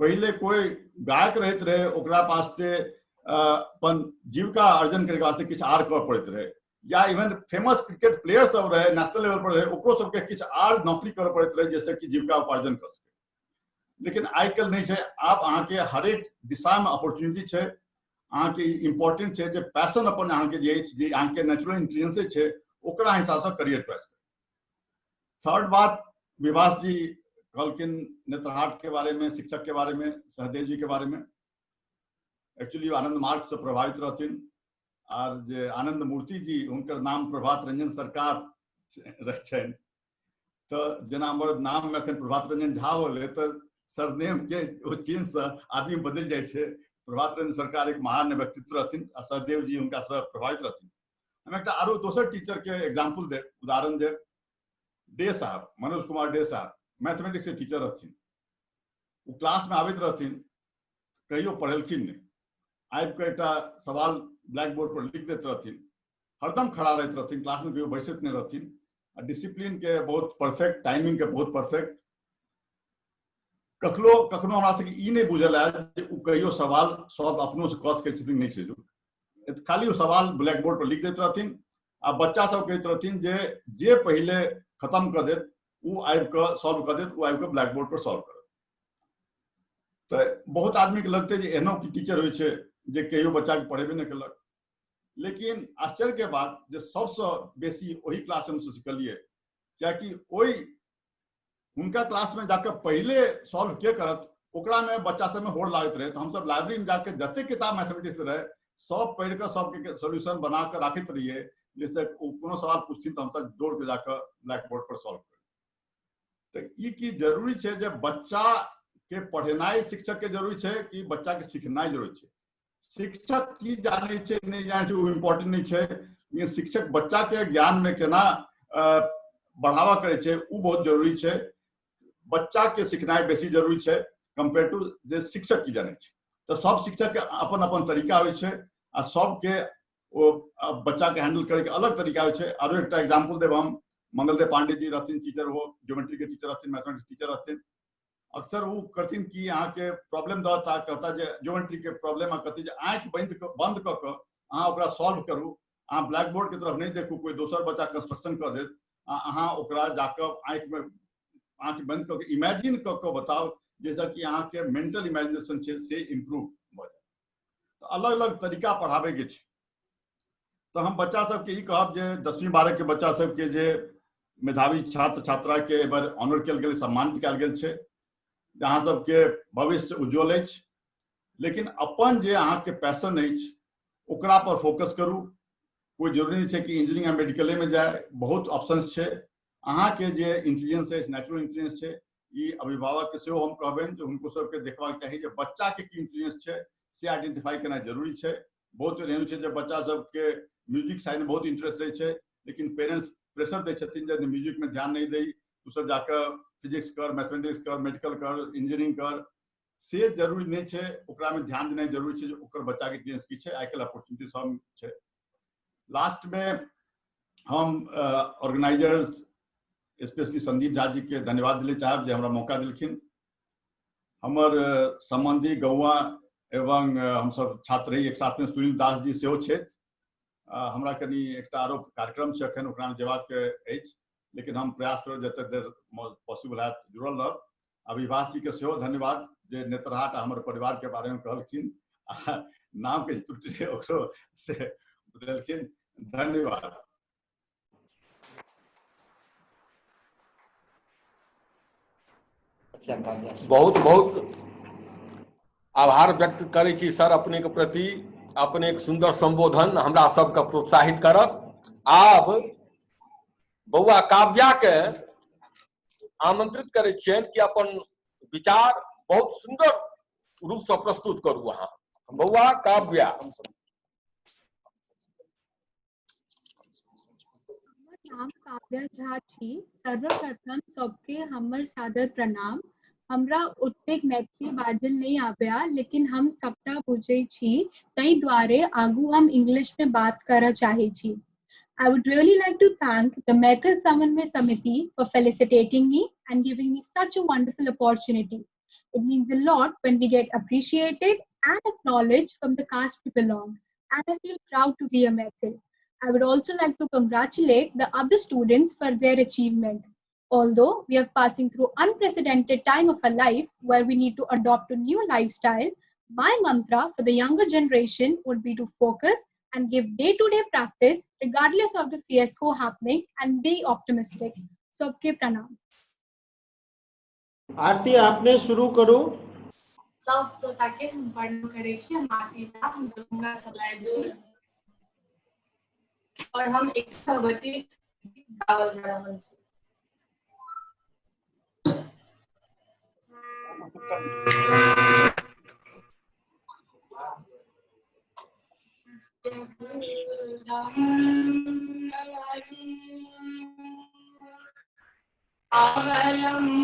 पहिले कोई गायक रहैत रहे, ओकरा वास्ते अपन जीविका अर्जन करैके वास्ते किछु आर करऽ पड़ैत रहे, या इवन फेमस क्रिकेट प्लेयर सब रहे, नेशनल लेवल पर रहे, ओकरो सबके किछु आर नौकरी करऽ पड़ैत रहे जाहिसँ कि जीविका उपार्जन कऽ सके। लेकिन आइ काल्हि नहि छै, आब अहाँके हरेक दिशामे अपॉर्चुनिटी छै। अहाँके इम्पोर्टेंट छै जे पैशन अपन अहाँके जे अछि, जे अहाँके नेचुरल इंटेलिजेंस छै, ओकरा हिसाबसँ करियर चॉइस करू। थर्ड बात, विभास जी कहलखिन नेत्रहाट के बारे में, शिक्षक के बारे में, सहदेव जी के बारे में। एक्चुअली आनंद मार्ग से प्रभावित रहथिन, आर जे आनंद मूर्ति जी हुनकर नाम प्रभात रंजन सरकार छनि, तऽ जेना हमर नाम में अखन प्रभात रंजन झा होलै तऽ सरनेम के ओ चिन्ह से आदमी बदलि जाइ छै। प्रभात रंजन सरकार एक महान व्यक्तित्व रहथिन आ सहदेव जी हुनका से प्रभावित रहथिन। हम एकटा आरो दोसर टीचर के एग्जाम्पल देब, उदाहरण देब। डे साहब, मनोज कुमार डे साहब मैथमेटिक्स के टीचर रहथिन। ओ क्लास में आबैत रहथिन, कहियो पढ़ेलखिन नहि, आबि कऽ एकटा सवाल ब्लैक बोर्ड पर लिख दैत रहथिन, हरदम खड़ा रहैत रहथिन, क्लास में कहियो बैसैत नहि रहथिन, आ डिसिप्लिन के बहुत परफेक्ट, टाइमिंग के बहुत परफेक्ट। कखनो कखनो हमरा सबके ई नहि बुझल आयल जे ओ कहियो सवाल सॉल्व अपनो से कऽ सकै छथिन नहि छै, खाली ओ सवाल ब्लैक बोर्ड पर लिख दैत रहथिन आ बच्चा सब कहैत रहथिन जे जे पहिले खत्म कऽ देत ओ आबि कऽ सॉल्व कऽ देत, ओ आबि कऽ ब्लैक बोर्ड पर सॉल्व करत। तऽ बहुत आदमी के लगतै जे एहनो की टीचर होइ छै जे कहियो बच्चा के पढ़ेबे नहि केलक। लेकिन आश्चर्य के बात जे सबसँ बेसी ओही क्लास में हमसब सिखलियै, कियाकि ओहि हुनका क्लास में जाके पहिले सॉल्व के करत ओकरा में बच्चा सब में होड़ लागैत रहे। तो हमसब लाइब्रेरी में जाके जते किताब मैथमेटिक्स रहे सब पढ़ि कऽ सबके सोल्यूशन बना कऽ राखैत रहियै, जाहिसँ कोनो सवाल पूछथिन तऽ हमसब दौड़ के जाकऽ ब्लैक बोर्ड पर सॉल्व करी। तऽ ई की जरूरी छै जे बच्चा के पढ़ेनाइ शिक्षक के जरूरी छै कि बच्चा के सिखनाइ जरूरी छै। शिक्षक की जानै छै नहि जानै छै ओ इम्पोर्टेंट नहि छै, लेकिन शिक्षक बच्चा के ज्ञान में केना बढ़ावा करै छै ओ बहुत जरूरी छै। बच्चा के सिखनाइ बेसी जरूरी छै कम्पेयर टू जे शिक्षक की जानै छै। तऽ सब शिक्षक के अपन अपन तरीका होइ छै आ सबके ओ बच्चा के हैंडल करे के अलग तरीका होइ छै। आरो एकटा एग्जाम्पल देब हम, मंगलदेव पांडे जी रहथिन टीचर, वो ज्योमेट्री के टीचर रहथिन, मैथमेटिक्स टीचर रहथिन। अक्सर वो करथिन कि अहाँके प्रॉब्लम दता, कहता जे ज्योमेट्री के प्रॉब्लम, आ कहती जे आँखि बंद कऽ कऽ अहाँ ओकरा सॉल्व करू, अहाँ ब्लैक बोर्ड के तरफ नहि देखू, कोई दोसर बच्चा कंस्ट्रक्शन कऽ देत, आ अहाँ ओकरा जाकऽ आँखिमे आँखि बंद कऽ के इमेजिन कऽ कऽ बताउ, जाहिसँ कि अहाँके मेंटल इमेजिनेशन छै से इम्प्रूव भऽ जायत। तऽ अलग अलग तरीका पढ़ाबैके छै। तऽ हम बच्चा सबके ई कहब जे 10वीं 12 के बच्चा सबके जे मेधावी छात्र छात्रा के एहि बेर ऑनर कयल गेल, सम्मानित कयल गेल छै, जे अहाँ सबके भविष्य उज्जवल अछि, लेकिन अपन जे अहाँके पैशन अछि ओकरा पर फोकस करू। कोइ जरूरी नहि छै कि इंजीनियरिंग आ मेडिकले में जाय, बहुत ऑप्शंस छै। अहाँके जे इंटेलिजेंस अछि, नेचुरल इंटेलिजेंस छै, ई अभिभावक के सेहो हम कहबनि जे हुनको सबके देखबाक चाही जे बच्चा के की इंटेलिजेंस छै से आइडेंटिफाई केनाइ जरूरी छै। बहुत एहन छै जे बच्चा सबके म्यूजिक साइड में बहुत इंटरेस्ट रहै छै, लेकिन पेरेंट्स प्रेशर दै छथिन जे म्यूजिक में ध्यान नहि दै, तू सब जाकऽ फिजिक्स कर, मैथमेटिक्स कर, मेडिकल कर, इंजीनियरिंग कर। से जरूरी नहि छै, ओकरा में ध्यान देनाइ जरूरी छै जे ओकर बच्चा के इंटेलिजेंस की छै। आइ काल्हि अपॉर्चुनिटी सब छै। लास्ट में हम ऑर्गेनाइजर्स स्पेशली संदीप झा जी के धन्यवाद दिले चाहब जे हमरा मौका दिलखिन। हमर संबंधी गौआ एवं हमसब छात्र रही एक साथ में, सुनील दास जी सेहो छथि। हमरा कनि एकटा आरो कार्यक्रम छै अखन, ओकरामे जेबाक अछि, लेकिन हम प्रयास करब जतेक देर पॉसिबल हैत जुड़ल रहब। अभिभाष जी के सेहो धन्यवाद जे नेतरहाट आ हमर परिवार के बारे में कहलखिन, नाम के त्रुटि छै ओकरो से बदलखिन, धन्यवाद। बहुत बहुत आभार व्यक्त करै छी सर अपने के प्रति, अपने एक सुंदर संबोधन हमरा सबके प्रोत्साहित करत। आब बौआ काव्या के आमंत्रित करै छियनि कि अपन विचार बहुत सुंदर रूप से प्रस्तुत करू अहाँ। बौआ काव्या। नाम काव्या झा छी। सर्वप्रथम सबके हमर सादर प्रणाम। हमरा ओतेक मैथिली बाजल नहीं आबया, लेकिन हम सबटा बुझै छी, ताहि दुआरे आगू हम इंग्लिश में बात करऽ चाहै छी। I would really like to thank the Maithil Samanvay Samiti for felicitating me and giving me such a wonderful opportunity. It means a lot when we get appreciated and acknowledged from the caste we belong, and I feel proud to be a Maithil. I would also like to congratulate the other students for their achievement. Although we are passing through unprecedented time of our life where we need to adopt a new lifestyle, my mantra for the younger generation would be to focus and give day-to-day practice regardless of the fiasco happening and be optimistic. Sabke pranam. आरती आपने शुरू करू। सब श्रोता के हम प्रणाम करै छी। हम आरती झा, हम दरभंगा से लाइव छी और हम एक भगवती गीत गावल जा रहल छी। अवलंब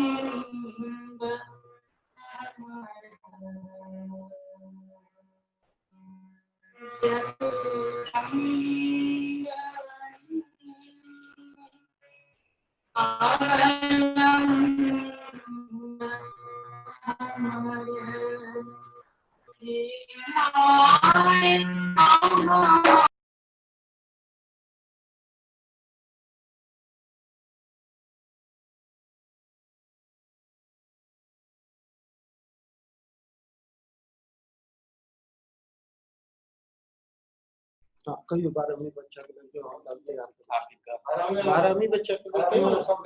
हाँ, कहियो 12वीं बच्चा के लेल हम तैयार करू। 12वीं बच्चा के लेल कहियो सब।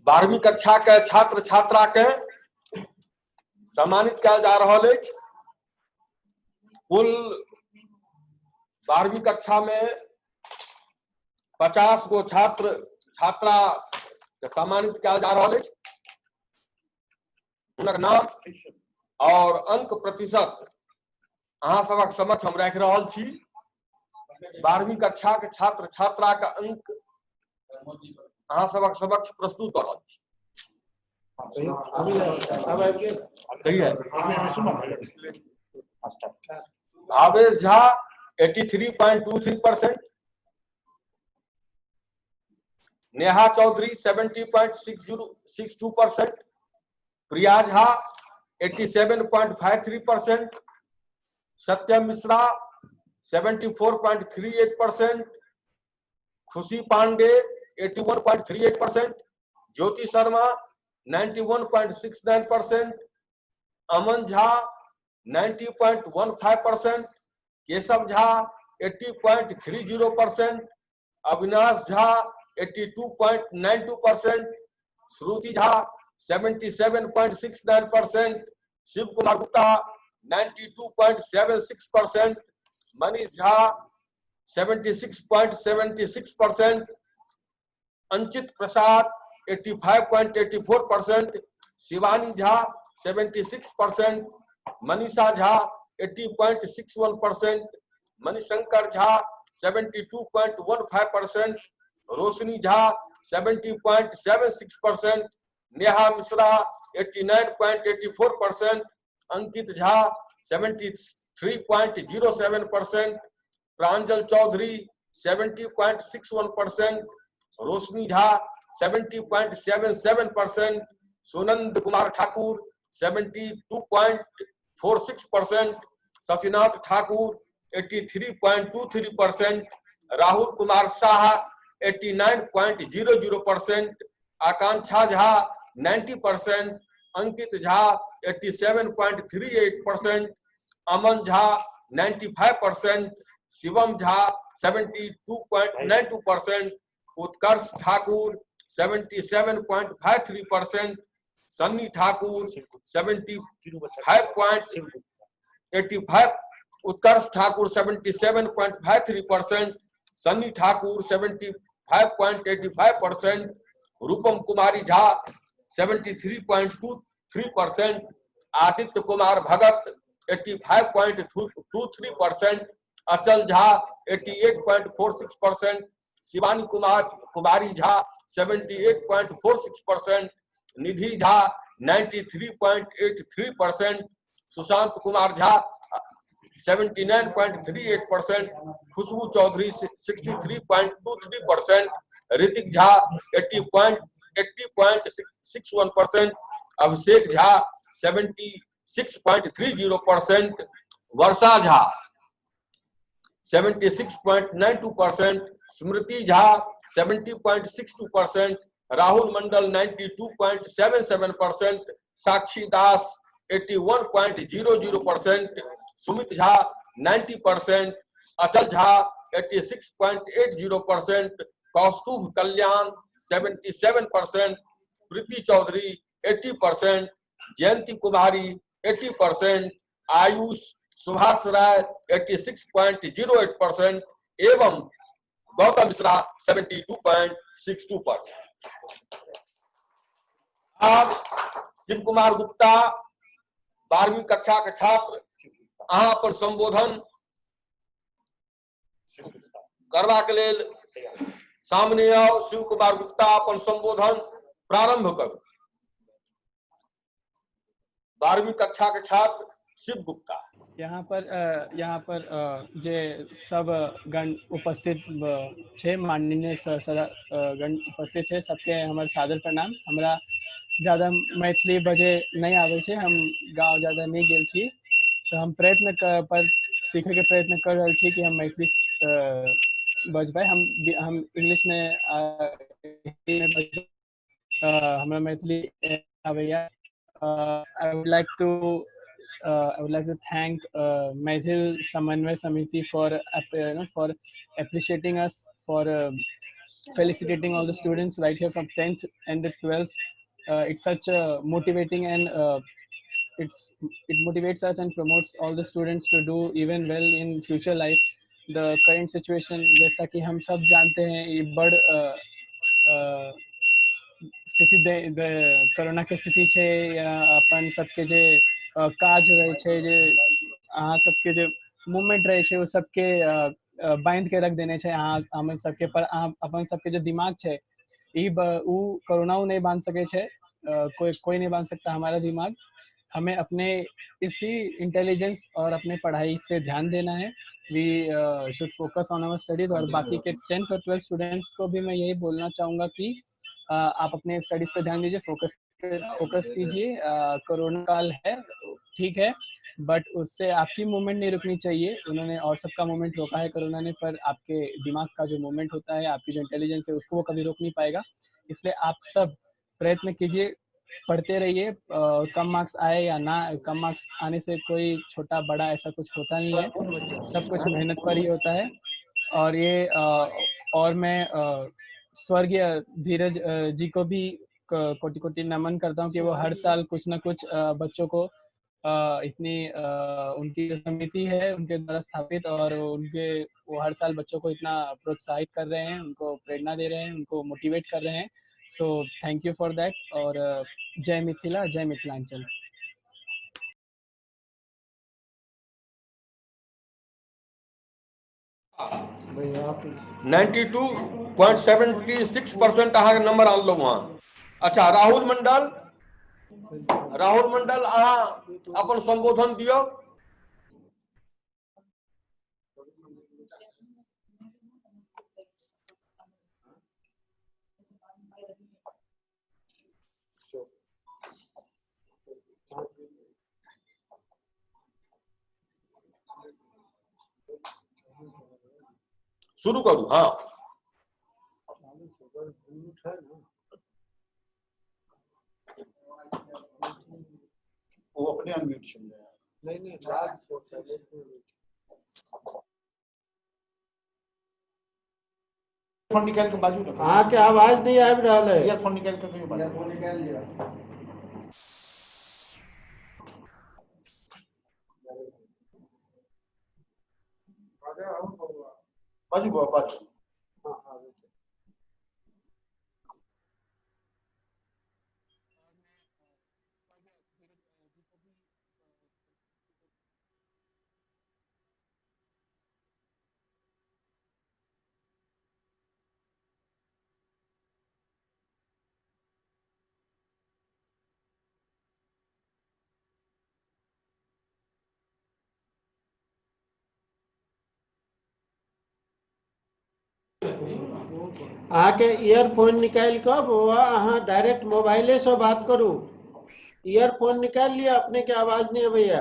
12वीं कक्षा के छात्र छात्रा के सम्मानित कयल जा रहल अछि। कुल 12वीं कक्षा में 50 गो छात्र छात्रा के सम्मानित कयल जा रहल अछि। हुनक नाम और अंक प्रतिशत अहाँ सबक समक्ष हम राखि रहल छी। 12वीं कक्षा के छात्र छात्रा के अंक अहाँ सबक समक्ष प्रस्तुत कऽ रहल छी। कहिए। Bhavesh Jha 83.23%, Neha Chaudhary 70.6062%, Priya Jha 87.53%, Satyam Mishra 74.38%, Khushi Pandey 81.38%, Jyoti Sharma 91.69%, Aman Jha 90.15%, Keshav Jha 80.30%, Avinash Jha 82.92%, Shruti Jha 77.69%, Shiv Kumar Gupta 92.76%, Manish Jha 76.76%, Anchit Prasad 85.84%, Shivani Jha 76%, Manisha Jha 80.61%, Manishankar Jha 72.15%, Roshni Jha 70.76%, Neha Mishra 89.84%, Ankit Jha 73.07%, Pranjal Chaudhary 70.61%, Roshni Jha 70.77%, Sunand Kumar Thakur 72.46%, Shashinath Thakur 83.23%, Rahul Kumar Shah 89.00%, Akanksha Jha 90%, Ankit Jha 87.38%, Aman Jha 95%, Shivam Jha 72.92%, Utkarsh Thakur 77.53%, Sunny Thakur 75.85, Utkarsh Thakur 77.53%, Sunny Thakur 75.85%, Rupam Kumari Jha 73.23%, Aditya Kumar Bhagat 85.23%, Achal Jha 88.46%, Shivani Kumari Jha 78.46%, Nidhi Jha 93.83%, Sushant Kumar Jha 79.38%, Khushboo Chaudhary 63.23%, Hrithik Jha 80.61%, Abhishek Jha 76.30%, Varsha Jha 76.92%, Smriti Jha 70.62%, Rahul Mandal 92.77%, Sakshi Das 81.00%, Sumit Jha 90%, Achal Jha 86.80%, Kaustubh Kalyan 77%, Preeti Chaudhary 80%, Jayanti Kumari 80%, Ayush Subhash Rai 86.08% एवं गौतम मिश्रा 72.62%। अब शिव कुमार गुप्ता 12वीं कक्षा के छात्र अहाँ पर संबोधन करबाक लेल सामने आओ। शिव कुमार गुप्ता अपन संबोधन प्रारंभ करू। 12वीं कक्षा के छात्र शिव गुप्ता। यहाँ पर जे सब गण उपस्थित छै, माननीय गण उपस्थित छै, सबके हमर सादर प्रणाम। हमरा ज्यादा मैथिली बजे नहीं आबै छै, हम गाँव ज्यादा नहीं गेल छी, तो हम प्रयत्न पर सीखे के प्रयत्न कर रहल छी कि हम मैथिली बजबै। हम इंग्लिश में हमरा मैथिली आबैया। I would like to I would like to thank Maithil Samanvay Samiti for for appreciating us, for felicitating all the students right here from 10th and the 12th. It's such a motivating and it motivates us and promotes all the students to do even well in future life. The current situation, जैसा कि हम सब जानते हैं, ये बड़ स्थिति corona के स्थिति छै, या अपन सबके जे काज रहै छै, जे अहाँ सबके जे मूवमेंट रहै छै, ओ सबके बांधि के रख देने छै अहाँ हमन सबके पर। अहाँ अपन सबके जे दिमाग छै, ई उ कोरोना नहीं बांध सकै छै, कोई कोई नहीं बांध सकता हमारा दिमाग। हमें अपने इसी इंटेलिजेंस और अपने पढ़ाई पे ध्यान देना है। We should focus on our studies. और बाकी के 10th और 12th students को भी मैं यही बोलना चाहूँगा कि आप अपने स्टडीज पे ध्यान दीजिए, फोकस फोकस कीजिए। कोरोना काल है, ठीक है, बट उससे आपकी मूवमेंट नहीं रुकनी चाहिए। उन्होंने और सबका मूवमेंट रोका है कोरोना ने, पर आपके दिमाग का जो मूवमेंट होता है, आपकी जो इंटेलिजेंस है, उसको वो कभी रोक नहीं पाएगा। इसलिए आप सब प्रयत्न कीजिए, पढ़ते रहिए। कम मार्क्स आए या ना, कम मार्क्स आने से कोई छोटा बड़ा ऐसा कुछ होता नहीं है, सब कुछ मेहनत पर ही होता है। और ये और मैं स्वर्गीय धीरज जी को भी कोटि कोटि नमन करता हूँ कि वो हर साल कुछ ना कुछ बच्चों को इतनी उनकी जो समिति है उनके द्वारा स्थापित, और उनके वो हर साल बच्चों को इतना प्रोत्साहित कर रहे हैं, उनको प्रेरणा दे रहे हैं, उनको मोटिवेट कर रहे हैं। So thank you for that. और जय मिथिला, जय मिथिलांचल। 92.76% अहाँके नंबर आनलहुँ हँ। अच्छा, राहुल मंडल, राहुल मंडल, अहाँ अपन संबोधन दियौ। शुरू करू। हाँ, वो अपने अनम्यूट चल रहा है। नहीं, फोन निकाल के बाजू रखो। अहाँ के आवाज नहीं आबि रहल है। ईयरफोन निकाल के कहियो बाजू। ईयरफोन निकाल लिया। बाजू बाबा, बाजू। अहाँके ईयरफोन निकालि कऽ बौआ अहाँ डायरेक्ट मोबाइले से बात करू। ईयरफोन निकालि लिअ, अपने के आवाज नहीं अबैया।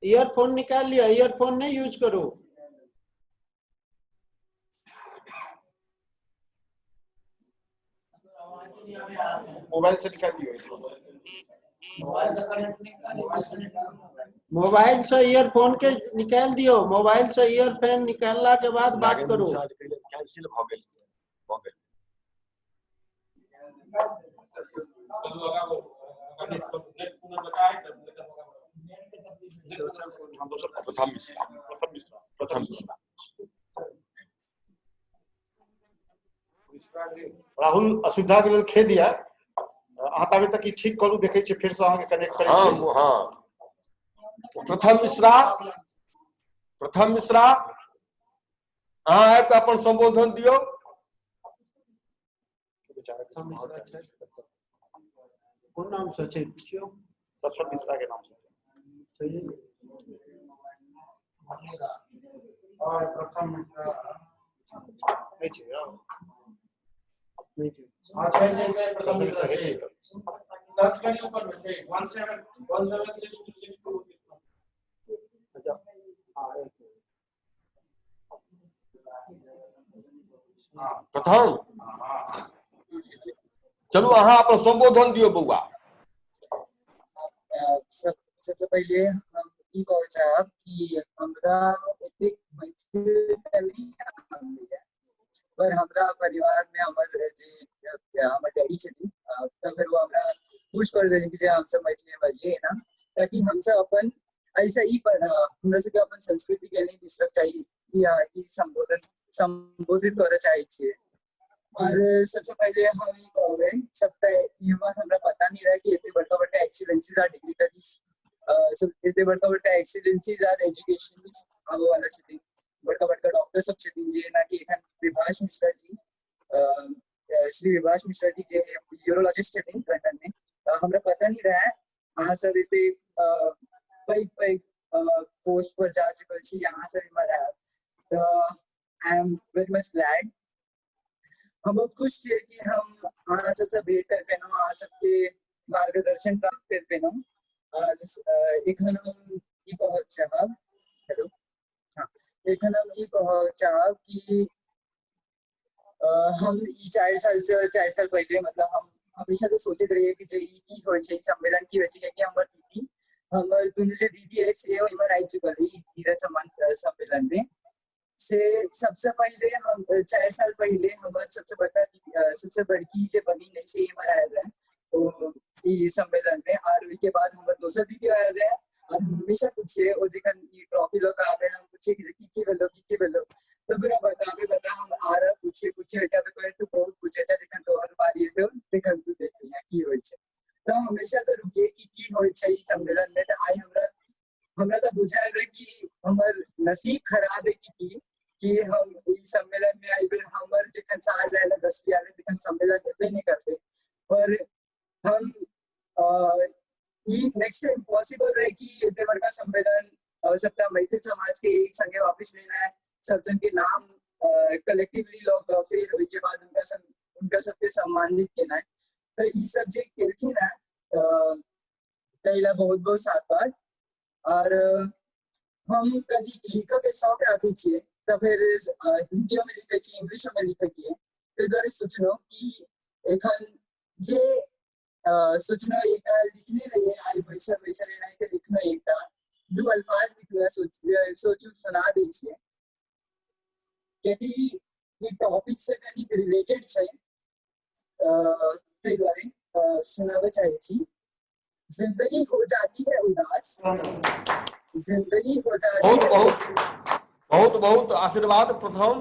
ईयरफोन निकालि लिअ, ईयरफोन नहीं यूज करू। मोबाइल से निकाल लियो। मोबाइल से ईयरफोन के निकाल दियो। मोबाइल से ईयरफोन निकालला के बाद बात करू। कैंसिल भ गेल, भ गेल। प्रथम मिश्रा, प्रथम मिश्रा, प्रथम मिश्रा। राहुल, असुविधा के लेल खेद या अहाँ ताबे तक ई ठीक करू, देखै छियै फेर से अहाँके कनेक्ट करै हाँ छी। हाँ, प्रथम मिश्रा, प्रथम मिश्रा, अहाँ आबि कऽ अपन संबोधन दियौ। कोन नाम से छै पुछियौ। प्रथम मिश्रा के नाम से। प्रथम मिश्रा नहीं छै यौ। नहीं छै। हाँ, छै छै छै, प्रथम मिश्रा छै। सर्च करियौ ऊपर में छै 17 17 6 2 6 2। अच्छा, हाँ, एक मिनट। प्रथम चलू अहाँ अपन संबोधन दियौ बौआ। सब सबसे पहिले हम ई कहऽ चाहब कि हमरा एतेक मैथिली तऽ नहि आबैया, पर हमरा परिवार में हमर जे हमर डैडी छथिन, तऽ फेर ओ हमरा पुश कर देलखिन कि जे हमसब मैथिली में बजियै एना, ताकि हमसब अपन ऐसा ई पर हमरा सबके अपन संस्कृति के नहि बिसरक चाही, ई संबोधित करऽ चाहै छियै। और सबसे पहिले हम ई कहबै, सबटा ई हमरा पता नहीं रहा कि एते बड़का बड़का एक्सीलेंसीज आर डिग्निटरीज, सब एते बड़का बड़का एक्सीलेंसीज आर एजुकेशनिस्ट आबै वाला छथिन, बड़का बड़का डॉक्टर सब छथिन, जेना कि एखन विभाष मिश्रा जी, श्री विभाष मिश्रा जी जे यूरोलॉजिस्ट छथिन लंदन में। हमरा पता नहीं रहा अहाँ सब एते पैघ पैघ पोस्ट पर जा चुकल छी, अहाँ सब इम्हर आयब, तऽ I am very much glad. हम बहुत खुश छियै कि हम अहाँ सबसँ भेंट कर पेलहुँ, अहाँ सबके मार्गदर्शन प्राप्त कर पेलहुँ। और एखन हम ई कहऽ चाहब, हेलो, हाँ, एखन हम ई कहऽ चाहब कि हम ई 4 साल से 4 साल पहिले, मतलब हम हमेशा तो सोचैत रहियै कि जे ई की होइ छै, ई सम्मेलन की होइ छै, कियाकि हमर दीदी, हमर दुनू जे दीदी अछि से इम्हर आबि चुकल ई धीरज सम्मान सम्मेलन में। से सबसे पहिले हम 4 साल पहिले हमर सबसे बड़का दीदी, सबसे बड़की जे बहिन अछि से इम्हर आयल रहे ओ ई सम्मेलन में, और ओहिके बाद हमर दोसर दीदी आयल रहे। और हमेशा पूछिए ओ जखन ई ट्रॉफी लऽ कऽ आबे, हम पूछिए कि की की भेलो, की की भेलो, तो फिर बताबे बता हम आ रहा पूछिए पूछिए ओहिके बाद कहै तू बहुत पूछे छै, जखन तोहर बारी एतौ तखन तू देखलिहे की होइ छै। तऽ हम हमेशा से रुकिए कि की होइ छै ई सम्मेलन में। तऽ आइ हमरा तऽ बुझायल रहे कि हमर नसीब खराब है कि कि हम ई सम्मेलन में एहि बेर हमर जखन साल आयल 10वीं आयल तखन सम्मेलन हेबे नहि करतै, पर हम ई नेक्स्ट टाइम पॉसिबल रहे कि एते बड़का सम्मेलन और सबटा मैथिल समाज के एक संगे वापस लेना है, सब जन के नाम कलेक्टिवली लऽ कऽ फिर ओहिके बाद उनका सबके सम्मानित केनाइ, तऽ ई सब जे केलखिन है ताहि ला बहुत बहुत साधुवाद। और हम कभी लिखऽ के शौक राखै छियै तऽ फेर हिंदियो में लिखै छियै, इंग्लिशो में लिखै छियै, ताहि दुआरे सोचलहुँ कि एखन जे सोचलहुँ एकटा लिखने रहियै आइ बैसल बैसल एनाहिते लिखलहुँ, एकटा दू अल्फाज लिखलहुँ, सोचू सुना दै छियै, कियाकि ई टॉपिक से कनिक रिलेटेड छै, ताहि दुआरे सुनाबऽ चाहै छी। जिंदगी हो जाती है उदास, जिंदगी हो जाती बहुत है बहुत बहुत बहुत आशीर्वाद। प्रथम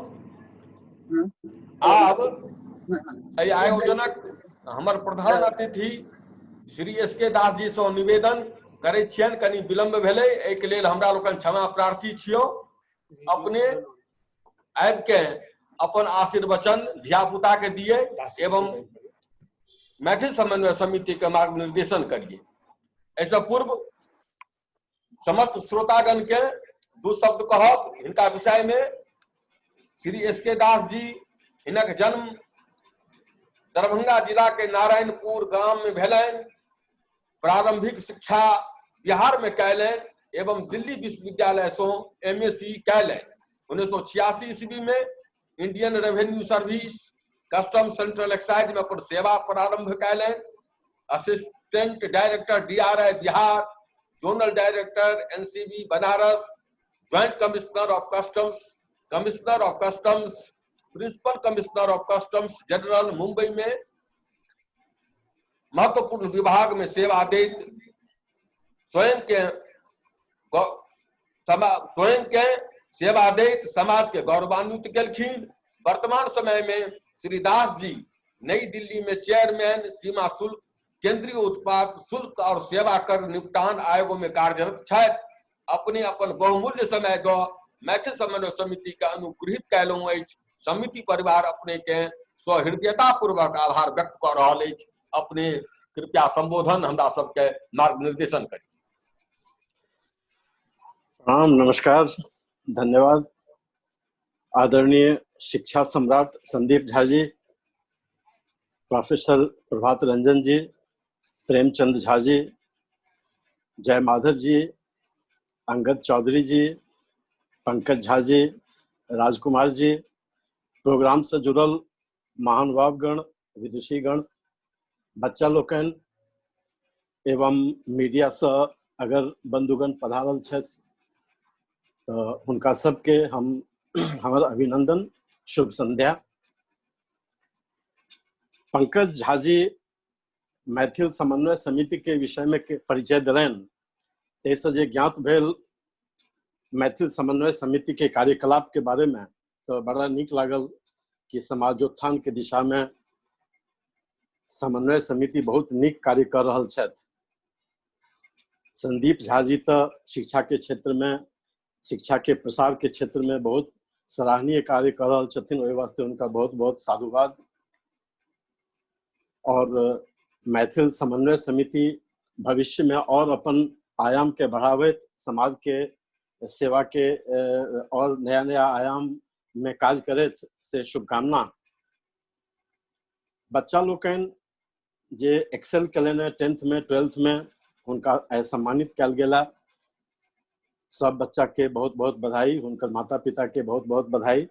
आब एहि आयोजनक हमर प्रधान अतिथि श्री एस के दास जी सँ निवेदन करै छियनि, कनि विलम्ब भेलै एहिके लेल हमरा लोकनि क्षमा प्रार्थी छियौ। अपने आबि के अपन आशीर्वचन धियापुता के दिए एवं मैथिल समन्वय समिति के मार्गनिर्देशन करिए। एहिसँ पूर्व समस्त श्रोतागण के दू शब्द कहब हिनका विषय में। श्री एस के दास जी, हिनक जन्म दरभंगा जिला के नारायणपुर गाम में भेलनि। प्रारंभिक शिक्षा बिहार में कयलनि एवं दिल्ली विश्वविद्यालय से एम एस सी कयलनि। 1986 ईस्वी में Indian revenue service custom central excise में अपन सेवा प्रारंभ कयलनि। Assistant director DRI Bihar, zonal director NCB Banaras, joint commissioner of customs, commissioner of customs, principal commissioner of customs general Mumbai में महत्वपूर्ण विभाग में सेवा दैत स्वयं के सेवा दैत समाज के गौरवान्वित केलखिन। वर्तमान समय में श्री दास जी नई दिल्ली में चेयरमैन सीमा शुल्क केंद्रीय उत्पाद शुल्क और सेवा कर निपटान आयोग में कार्यरत छथि। अपने अपन बहुमूल्य समय दऽ मैथिल समन्वय समिति के अनुगृहित कयलहुँ अछि। समिति परिवार अपने के सहृदयता पूर्वक आभार व्यक्त कऽ रहल अछि। अपने कृपया संबोधन हमरा सबके मार्गनिर्देशन करी। प्रणाम, नमस्कार, धन्यवाद। आदरणीय शिक्षा सम्राट संदीप झा जी, प्रोफेसर प्रभात रंजन जी, प्रेमचंद झा जी, जय माधव जी, अंगद चौधरी जी, पंकज झा जी, राजकुमार जी, प्रोग्राम से जुड़ल महानुभावगण, विदुषीगण, बच्चा लोकनि एवं मीडियासँ अगर बंधुगण पधारल छथि तऽ हुनका सबके हम हमर अभिनंदन, शुभ संध्या। पंकज झा जी मैथिल समन्वय समिति के विषय में के परिचय देलनि, ताहिसँ जे ज्ञात भेल मैथिल समन्वय समिति के कार्यकलाप के बारे में, तो बड़ा नीक लागल कि समाजोत्थान के दिशा में समन्वय समिति बहुत नीक कार्य कर रहल छथि। संदीप झा जी तो शिक्षा के क्षेत्र में, शिक्षा के प्रसार के क्षेत्र में बहुत सराहनीय कार्य कर रहल छथिन, ओहि वास्ते उनका बहुत बहुत साधुवाद। और मैथिल समन्वय समिति भविष्य में और अपन आयाम के बढ़ावैत समाज के सेवा के और नया नया आयाम में काज करैत, से शुभकामना। बच्चा लोकनि जे एक्सेल कयलनि 10th में 12th में, हुनका आइ सम्मानित कयल गेला। सब बच्चा के बहुत बहुत बधाई, हुनकर माता पिता के बहुत बहुत बधाई।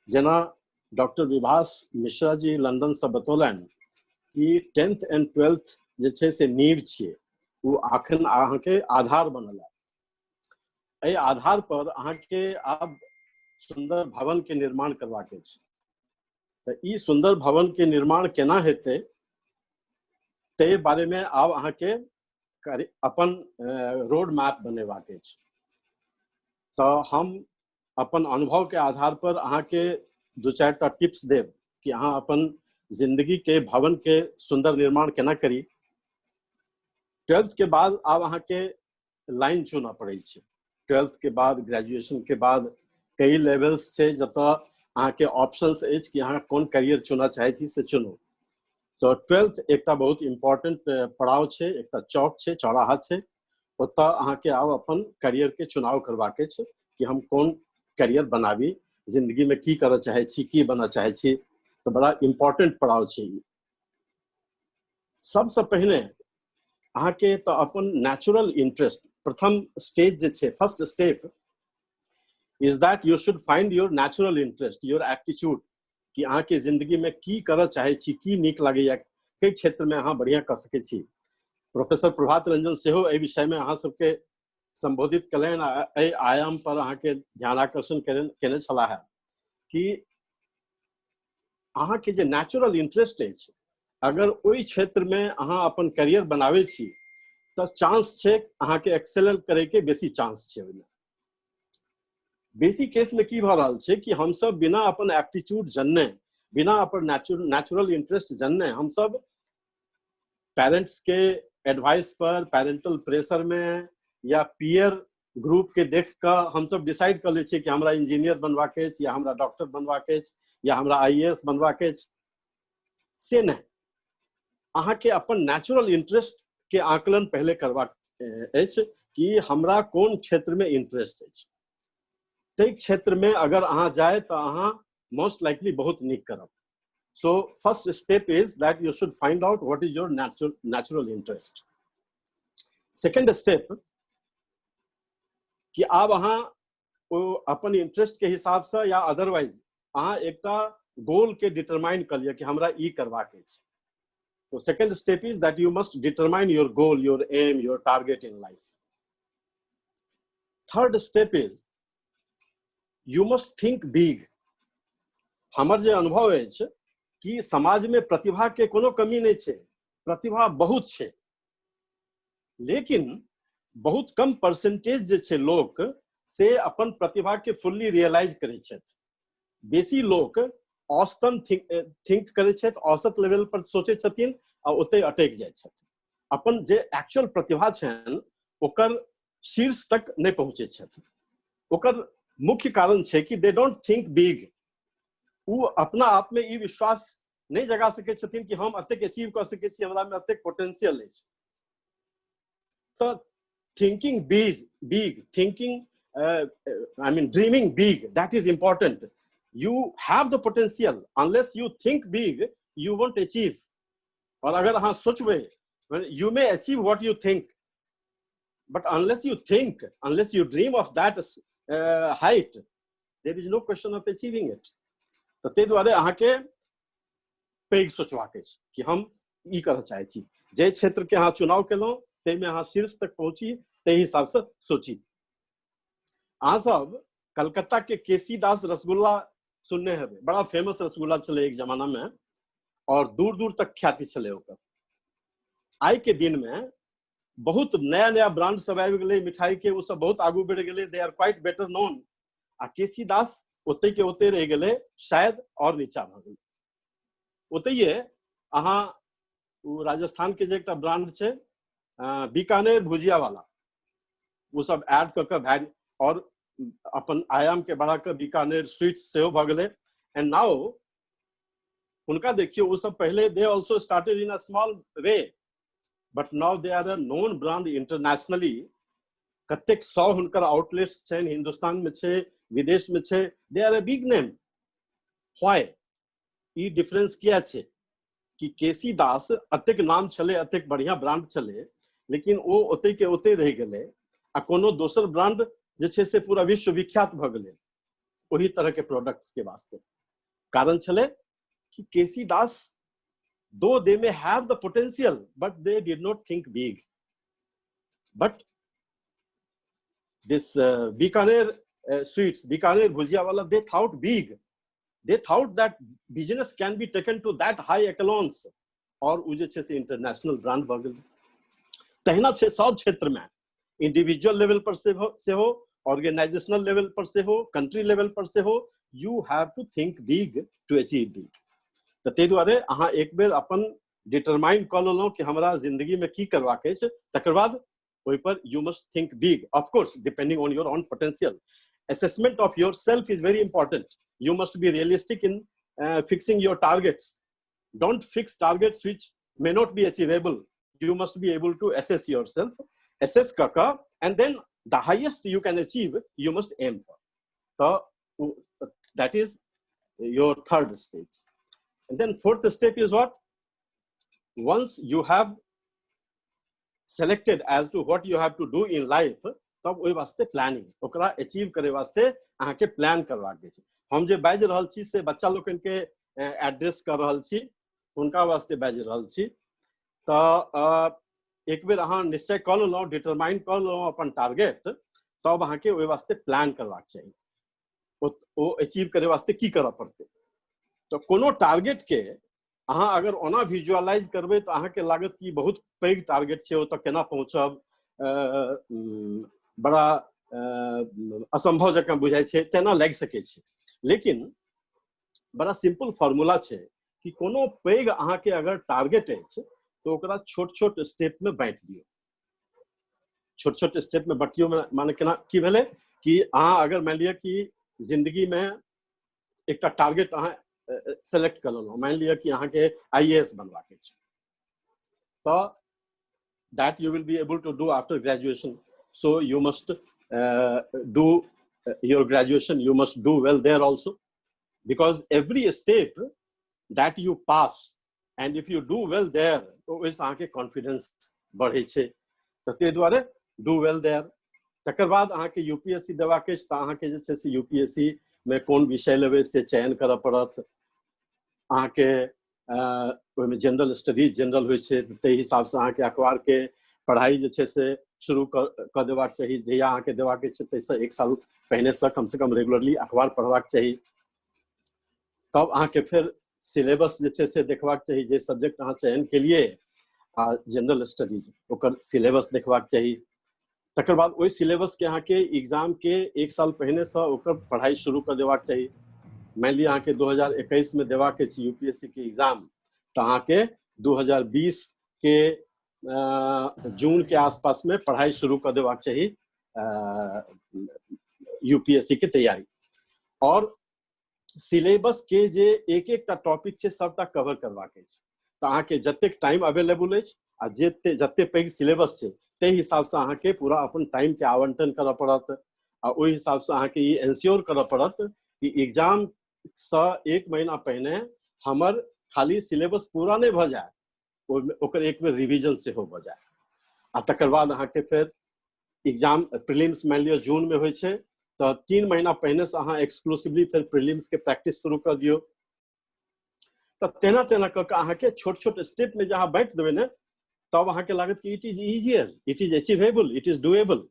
जेना डॉक्टर विभास मिश्रा जी लंदन से बतौलनि कि 10th and 12th जे छै से नींव छियै, ओ अखन अहाँके आधार बनल है। एहि आधार पर अहाँके आब सुंदर भवन के निर्माण करबाक छै। तऽ ई सुंदर भवन के निर्माण केना हेतै ताहि बारे में आब अहाँके अपन रोड मैप बनेबाक अछि। तऽ हम अपन अनुभव के आधार पर अहाँके दू चारि टा टिप्स देब कि अहाँ अपन जिंदगी के भवन के सुंदर निर्माण केना करी। 12th के बाद आब अहाँके लाइन चुनऽ पड़ै छै। 12th के बाद, ग्रेजुएशन के बाद कई लेवल्स छै जतऽ अहाँके ऑप्शंस अछि कि अहाँ कोन करियर चुनऽ चाहै छी से चुनू। तऽ 12th एकटा बहुत इम्पोर्टेंट पड़ाव छै, एकटा चौक छै, चौराहा छै, ओतऽ अहाँके आब अपन करियर के चुनाव करबाक अछि कि हम कोन करियर बनाबी, जिंदगी में की करऽ चाहै छी, की बनऽ चाहै छी। तऽ बड़ा इम्पोर्टेंट पड़ाव छै ई। सबसँ पहिने अहाँके तऽ अपन नेचुरल इंटरेस्ट, प्रथम स्टेज जे छै, first step is that you should find your natural interest, your aptitude, कि अहाँके जिंदगी में की करऽ चाहै छी, की नीक लागैया, कई क्षेत्र में अहाँ बढ़िया कऽ सकै छी। प्रोफेसर प्रभात रंजन सेहो एहि विषय में अहाँ सबके संबोधित कयलनि आ एहि आयाम पर अहाँके ध्यान आकर्षण केने छलाह है कि अहाँके जे नेचुरल इंटरेस्ट अछि, अगर ओहि क्षेत्र में अहाँ अपन करियर बनाबै छी तऽ चांस छै अहाँके एक्सेल करैके, बेसी चांस छै ओहिमे। बेसी केस में की भऽ रहल छै कि हमसब बिना अपन एप्टीट्यूड जनने, बिना अपन नेचुरल इंटरेस्ट जनने, हमसब पेरेंट्स के एडवाइस पर, पेरेंटल प्रेशर में या पीयर ग्रुप के देख कऽ हमसब डिसाइड कऽ लै छियै कि हमरा इंजीनियर बनबाक अछि या हमरा डॉक्टर बनबाक अछि या हमरा आईएएस बनबाक अछि। से नहि, अहाँके अपन नेचुरल इंटरेस्ट के आकलन पहिले करबाक अछि कि हमरा कोन क्षेत्र में इंटरेस्ट अछि। ताहि क्षेत्र में अगर अहाँ जाय तऽ अहाँ मोस्ट लाइकली बहुत नीक करब। So first step is that you should find out what is your natural interest. Second step कि आब अहाँ ओ अपन इंटरेस्ट के हिसाब से या अदरवाइज अहाँ एकटा गोल के डिटरमाइन कर लिअ कि हमरा ई करबाक अछि। तो second step is that you must determine your goal, your aim, your target in life. Third step is you must think big. हमर जे अनुभव अछि कि समाज में प्रतिभा के कोनो कमी नहीं छै, प्रतिभा बहुत छै, लेकिन बहुत कम परसेंटेज जे छै लोक से अपन प्रतिभा के फुल्ली रियलाइज करै छथि। बेसी लोक औसतन थिंक करै छथि, औसत लेवल पर सोचै छथिन आ ओतहि अटकि जाइ छथिन। अपन जे एक्चुअल प्रतिभा छनि ओकर शीर्ष तक नहि पहुँचै छथिन। ओकर मुख्य कारण छै कि they don't think big. ओ अपना आप में ई विश्वास नहि जगा सकै छथिन कि हम एतेक अचीव कऽ सकै छी, हमरा में एतेक पोटेंशियल अछि। तऽ thinking big, big thinking, I mean dreaming big, that is important. You have the potential, unless you think big you won't achieve. और अगर अहाँ सोचबै, you may achieve what you think, but unless you think, unless you dream of that height, there is no question of achieving it. तऽ ताहि दुआरे अहाँके पैघ सोचबाक अछि कि हम ई करऽ चाहै छी। जाहि क्षेत्रके अहाँ चुनाव केलहुँ ताहिमे अहाँ शीर्ष तक पहुँची, ताहि हिसाबसँ सोची। अहाँ सब कलकत्ता के केसी दास रसगुल्ला सुनने हेबै, बड़ा फेमस रसगुल्ला छलै एक जमाना में और दूर दूर तक ख्याति छलै ओकर। आइ के दिन में बहुत नया नया ब्रांड सब आबि गेलै मिठाई के, ओ सब बहुत आगू बढ़ि गेलै, they are quite better known. आ केसी दास ओते के ओते रहि गेलै, शायद और नीचा भऽ गेलै। ओतहिए अहाँ ओ राजस्थान के जे एकटा ब्रांड छै बीकानेर भुजिया वाला, ओ सब ऐड कऽ कऽ भए और अपन आयाम के बढ़ा कऽ बीकानेर स्वीट्स सेहो भऽ गेलै। एंड now हुनका देखियौ, ओ सब पहिले they also started in a small way, but now they are a known brand internationally. कतेक सौ हुनकर आउटलेट्स छनि, हिंदुस्तान में छै, विदेश में छै, they are a big name. Why E difference किया छै कि केसी दास अतेक नाम छलै, अतेक बढ़िया ब्रांड छलै, लेकिन ओ ओते के ओते रहि गेलै आ कोनो दोसर ब्रांड जे छै से पूरा विश्व विख्यात भऽ गेलै ओही तरह के प्रोडक्ट्स के वास्ते। कारण छलै कि K C Das though they may have the potential, but they did not think big. But this Bikaner sweets, Bikaner bhujia wala, they thought big. They thought that business can be taken to that high echelons, और उ जे छै से international brand भऽ गेल। तहिना छै सब क्षेत्र में, इंडिविजुअल लेवल पर सेहो, ऑर्गेनाइजेशनल लेवल पर सेहो, कंट्री लेवल पर सेहो, you have to think big to achieve big. तऽ ताहि दुआरे अहाँ एक बेर अपन डिटरमाइन कऽ लेलहुँ कि हमरा जिंदगी में की करबाक अछि, तकर बाद ओहि पर you must think big, of course depending on your own potential. Assessment of yourself is very important. You must be realistic in fixing your targets. Don't fix targets which may not be achievable. You must be able to assess yourself, assess kaka, and then the highest you can achieve, you must aim for. So that is your third stage. And then fourth step is what? Once you have selected as to what you have to do in life, तब ओहि वास्ते planning, ओकरा achieve करे वास्ते अहाँके plan करबाक छै। हम जे बाजि रहल छी से बच्चा लोकनि के एड्रेस कर रहल छी, हुनका वास्ते बाजि रहल छी। तऽ एक बेर अहाँ निश्चय कऽ लेलहुँ, डिटरमाइन कऽ लेलहुँ अपन टारगेट, तब अहाँके ओहि वास्ते प्लान करबाक चाही, ओ अचीव करे वास्ते की करऽ पड़तै। तऽ कोनो टारगेट के अहाँ अगर ओना विजुअलाइज करबै तऽ अहाँके लागत कि बहुत पैघ टारगेट छै, ओतऽ केना पहुँचब, बड़ा असम्भव जकाँ बुझाइ छै, तेना लागि सकै छै। लेकिन बड़ा सिंपल फॉर्मूला छै कि कोनो पैघ अहाँके अगर टारगेट अछि तऽ ओकरा छोट छोट स्टेप में बाँटि दियौ। छोट छोट स्टेप में बाँटियौ माने केना की भेलै कि अहाँ अगर मानि लिअ कि जिंदगी में एकटा टारगेट अहाँ सेलेक्ट कऽ लेलहुँ, मानि लिअ कि अहाँके आईएएस बनबाक अछि, तऽ that you will be able to do after graduation. So you must do your graduation, you must do well there also, because every step that you pass and if you do well there, तो ओहिसँ अहाँके confidence बढ़ै छै। तऽ ताहि दुआरे do well there. तकर बाद अहाँके यूपीएससी देबाक अछि तऽ अहाँके जे छै से यूपीएससी मे कोन विषय लेबै से चयन करऽ पड़त। अहाँके ओहिमे जनरल स्टडीज जनरल होइ छै, ताहि हिसाबसँ अहाँके अखबारके पढ़ाइ जे छै से शुरू कऽ देबाक चाही। जहिया अहाँके देबाक छै ताहिसँ एक साल पहिनेसँ कमसँ कम रेगुलरली अखबार पढ़बाक चाही। तब अहाँके फेर सिलेबस जे छै से देखबाक चाही, जे सब्जेक्ट अहाँ चयन केलियै आ जनरल स्टडीज ओकर सिलेबस देखबाक चाही। तकर बाद ओहि सिलेबसके अहाँके एग्जामके एक साल पहिनेसँ ओकर पढ़ाइ शुरू कऽ देबाक चाही। मानि लिअ अहाँके 2021 मे देबाक अछि यूपीएससी के एग्जाम, तऽ अहाँके 2020 के जून के आसपास में पढ़ाई शुरू कर देबाक चाही यूपीएससी के तैयारी। और सिलेबस के जे एक एकटा टॉपिक छै सबटा कवर करबाक अछि। तऽ अहाँके जतेक टाइम अवेलेबल अछि आ जते पैघ सिलेबस छै ताहि हिसाबसँ अहाँके पूरा अपन टाइम के आवंटन करऽ पड़त आ ओहि हिसाबसँ अहाँके ई एंश्योर करऽ पड़त कि एग्जाम सँ एक महीना पहिने हमर खाली सिलेबस पूरा नहि भऽ जाय, ओहिमे ओकर एक बेर रिवीजन सेहो भऽ जाय। आ तकर बाद अहाँके फेर एग्जाम प्रीलिम्स मानि लिअ जून मे होइ छै तऽ 3 महीना पहिने से अहाँ एक्सक्लूसिवली फेर प्रीलिम्स के प्रैक्टिस शुरू कऽ दियौ। तऽ तेना तेना कऽ कऽ अहाँके छोट छोट स्टेपमे जे अहाँ बाँटि देबै ने, तब अहाँके लागत कि it is easier, it is achievable, it is doable.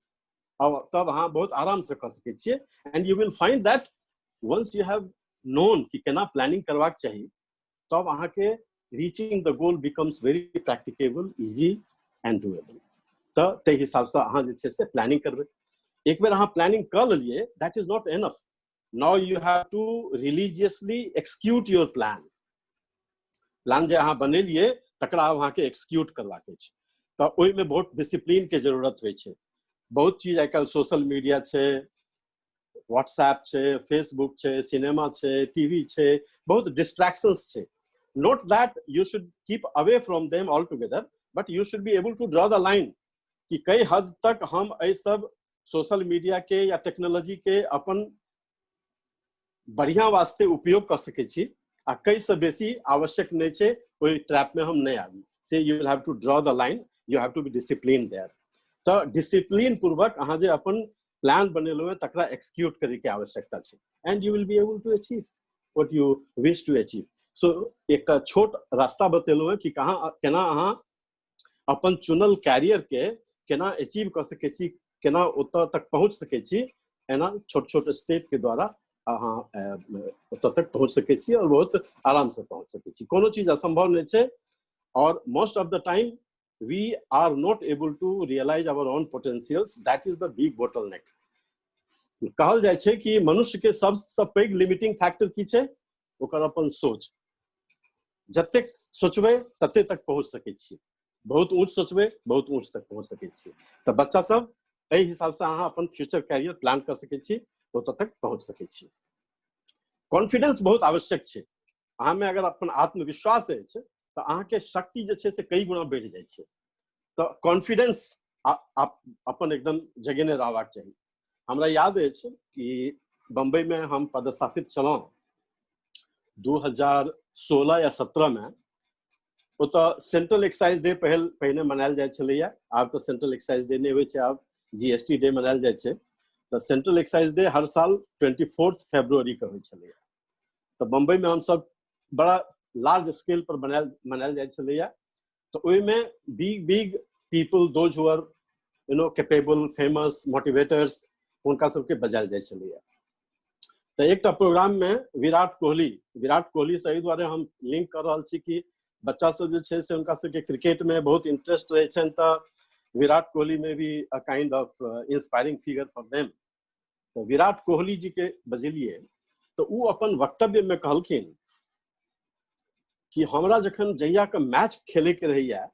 अब तब अहाँ बहुत आरामसँ कऽ सकै छियै। And you will find that once you have known कि केना प्लानिंग करबाक चाही, तब अहाँके reaching the goal becomes very practicable, easy and doable. तऽ ताहि हिसाबसँ अहाँ जे छै से प्लानिंग करबै। एक बेर अहाँ प्लानिंग कऽ लेलियै, that is not enough. Now you have to religiously execute your plan. Plan जे अहाँ बनेलियै तकरा आब अहाँके एक्सिक्यूट करबाक अछि। तऽ ओहिमे बहुत डिसिप्लिन के जरूरत होइ छै। बहुत चीज आइ काल्हि सोशल मीडिया छै, व्हाट्सएप छै, फेसबुक छै, सिनेमा छै, टीवी छै, बहुत डिस्ट्रैक्शंस छै। Not that you should keep away from them all together, but you should be able to draw the line कि कई हद तक हम एहि सब सोशल मीडिया के या टेक्नोलॉजी के अपन बढ़िया वास्ते उपयोग कऽ सकै छी आ कई से बेसी आवश्यक नहि छै, ओहि ट्रैप में हम नहि आबी। से you will have to draw the line, you have to be discipline there. तऽ डिसिप्लिन पूर्वक अहाँ जे अपन प्लान बनेलहुँ हेँ तकरा एक्सिक्यूट करैके आवश्यकता छै, and you will be able to achieve what you wish to achieve. So एकटा छोट रास्ता बतेलहुँ हेँ कि कहाँ केना अहाँ अपन चुनल कैरियर के केना अचीव कऽ सकै छी, केना ओतऽ तक पहुँच सकै छी। एना छोट छोट स्टेप के द्वारा अहाँ ओतऽ तक पहुँच सकै छी और बहुत आराम से पहुँच सकै छी। कोनो चीज असंभव नहि छै। और most of the time we are not able to realize our own potentials, that is the big bottleneck. कहल जाइ छै कि मनुष्य के सबसँ पैघ लिमिटिंग फैक्टर की छै? ओकर अपन सोच। जतेक सोचबै तते तक पहुँच सकै छी। बहुत ऊँच सोचबै, बहुत ऊँच तक पहुँच सकै छी। तऽ बच्चा सब एहि हिसाबसँ अहाँ अपन फ्यूचर कैरियर प्लान कऽ सकै छी, ओतऽ तक पहुँच सकै छी। कॉन्फिडेंस बहुत आवश्यक छै। अहाँमे अगर अपन आत्मविश्वास अछि तऽ अहाँके शक्ति जे छै से कई गुणा बढ़ि जाइ छै। तऽ कॉन्फिडेंस अपन एकदम जगेने रहबाक चाही। हमरा याद अछि कि बम्बईमे हम पदस्थापित छलहुँ 2016 या 17 में। ओतऽ सेंट्रल एक्साइज डे पहिने मनायल जाइ छलैया। आब तऽ सेंट्रल एक्साइज डे नहि होइ छै, आब जीएसटी डे मनायल जाइ छै। तऽ सेंट्रल एक्साइज डे हर साल 24 फरवरी के होइ छलैया। तऽ बम्बई में हमसब बड़ा लार्ज स्केल पर मनायल जाइ छलैया। तऽ ओहिमे big big people, those who are you know capable, famous, motivators, हुनका सबके बजायल जाइ छलैया। तऽ एकटा प्रोग्राम में विराट कोहली से एहि दुआरे हम लिंक कर रहल छी कि बच्चा सब जे छै से हुनका सबके क्रिकेट में बहुत इंटरेस्ट रहै छनि। तऽ विराट कोहली में भी a kind of inspiring figure for them. तऽ विराट कोहली जी के बजेलियै तऽ ओ अपन वक्तव्य में कहलखिन कि हमरा जखन जहिया के मैच खेले के रहैया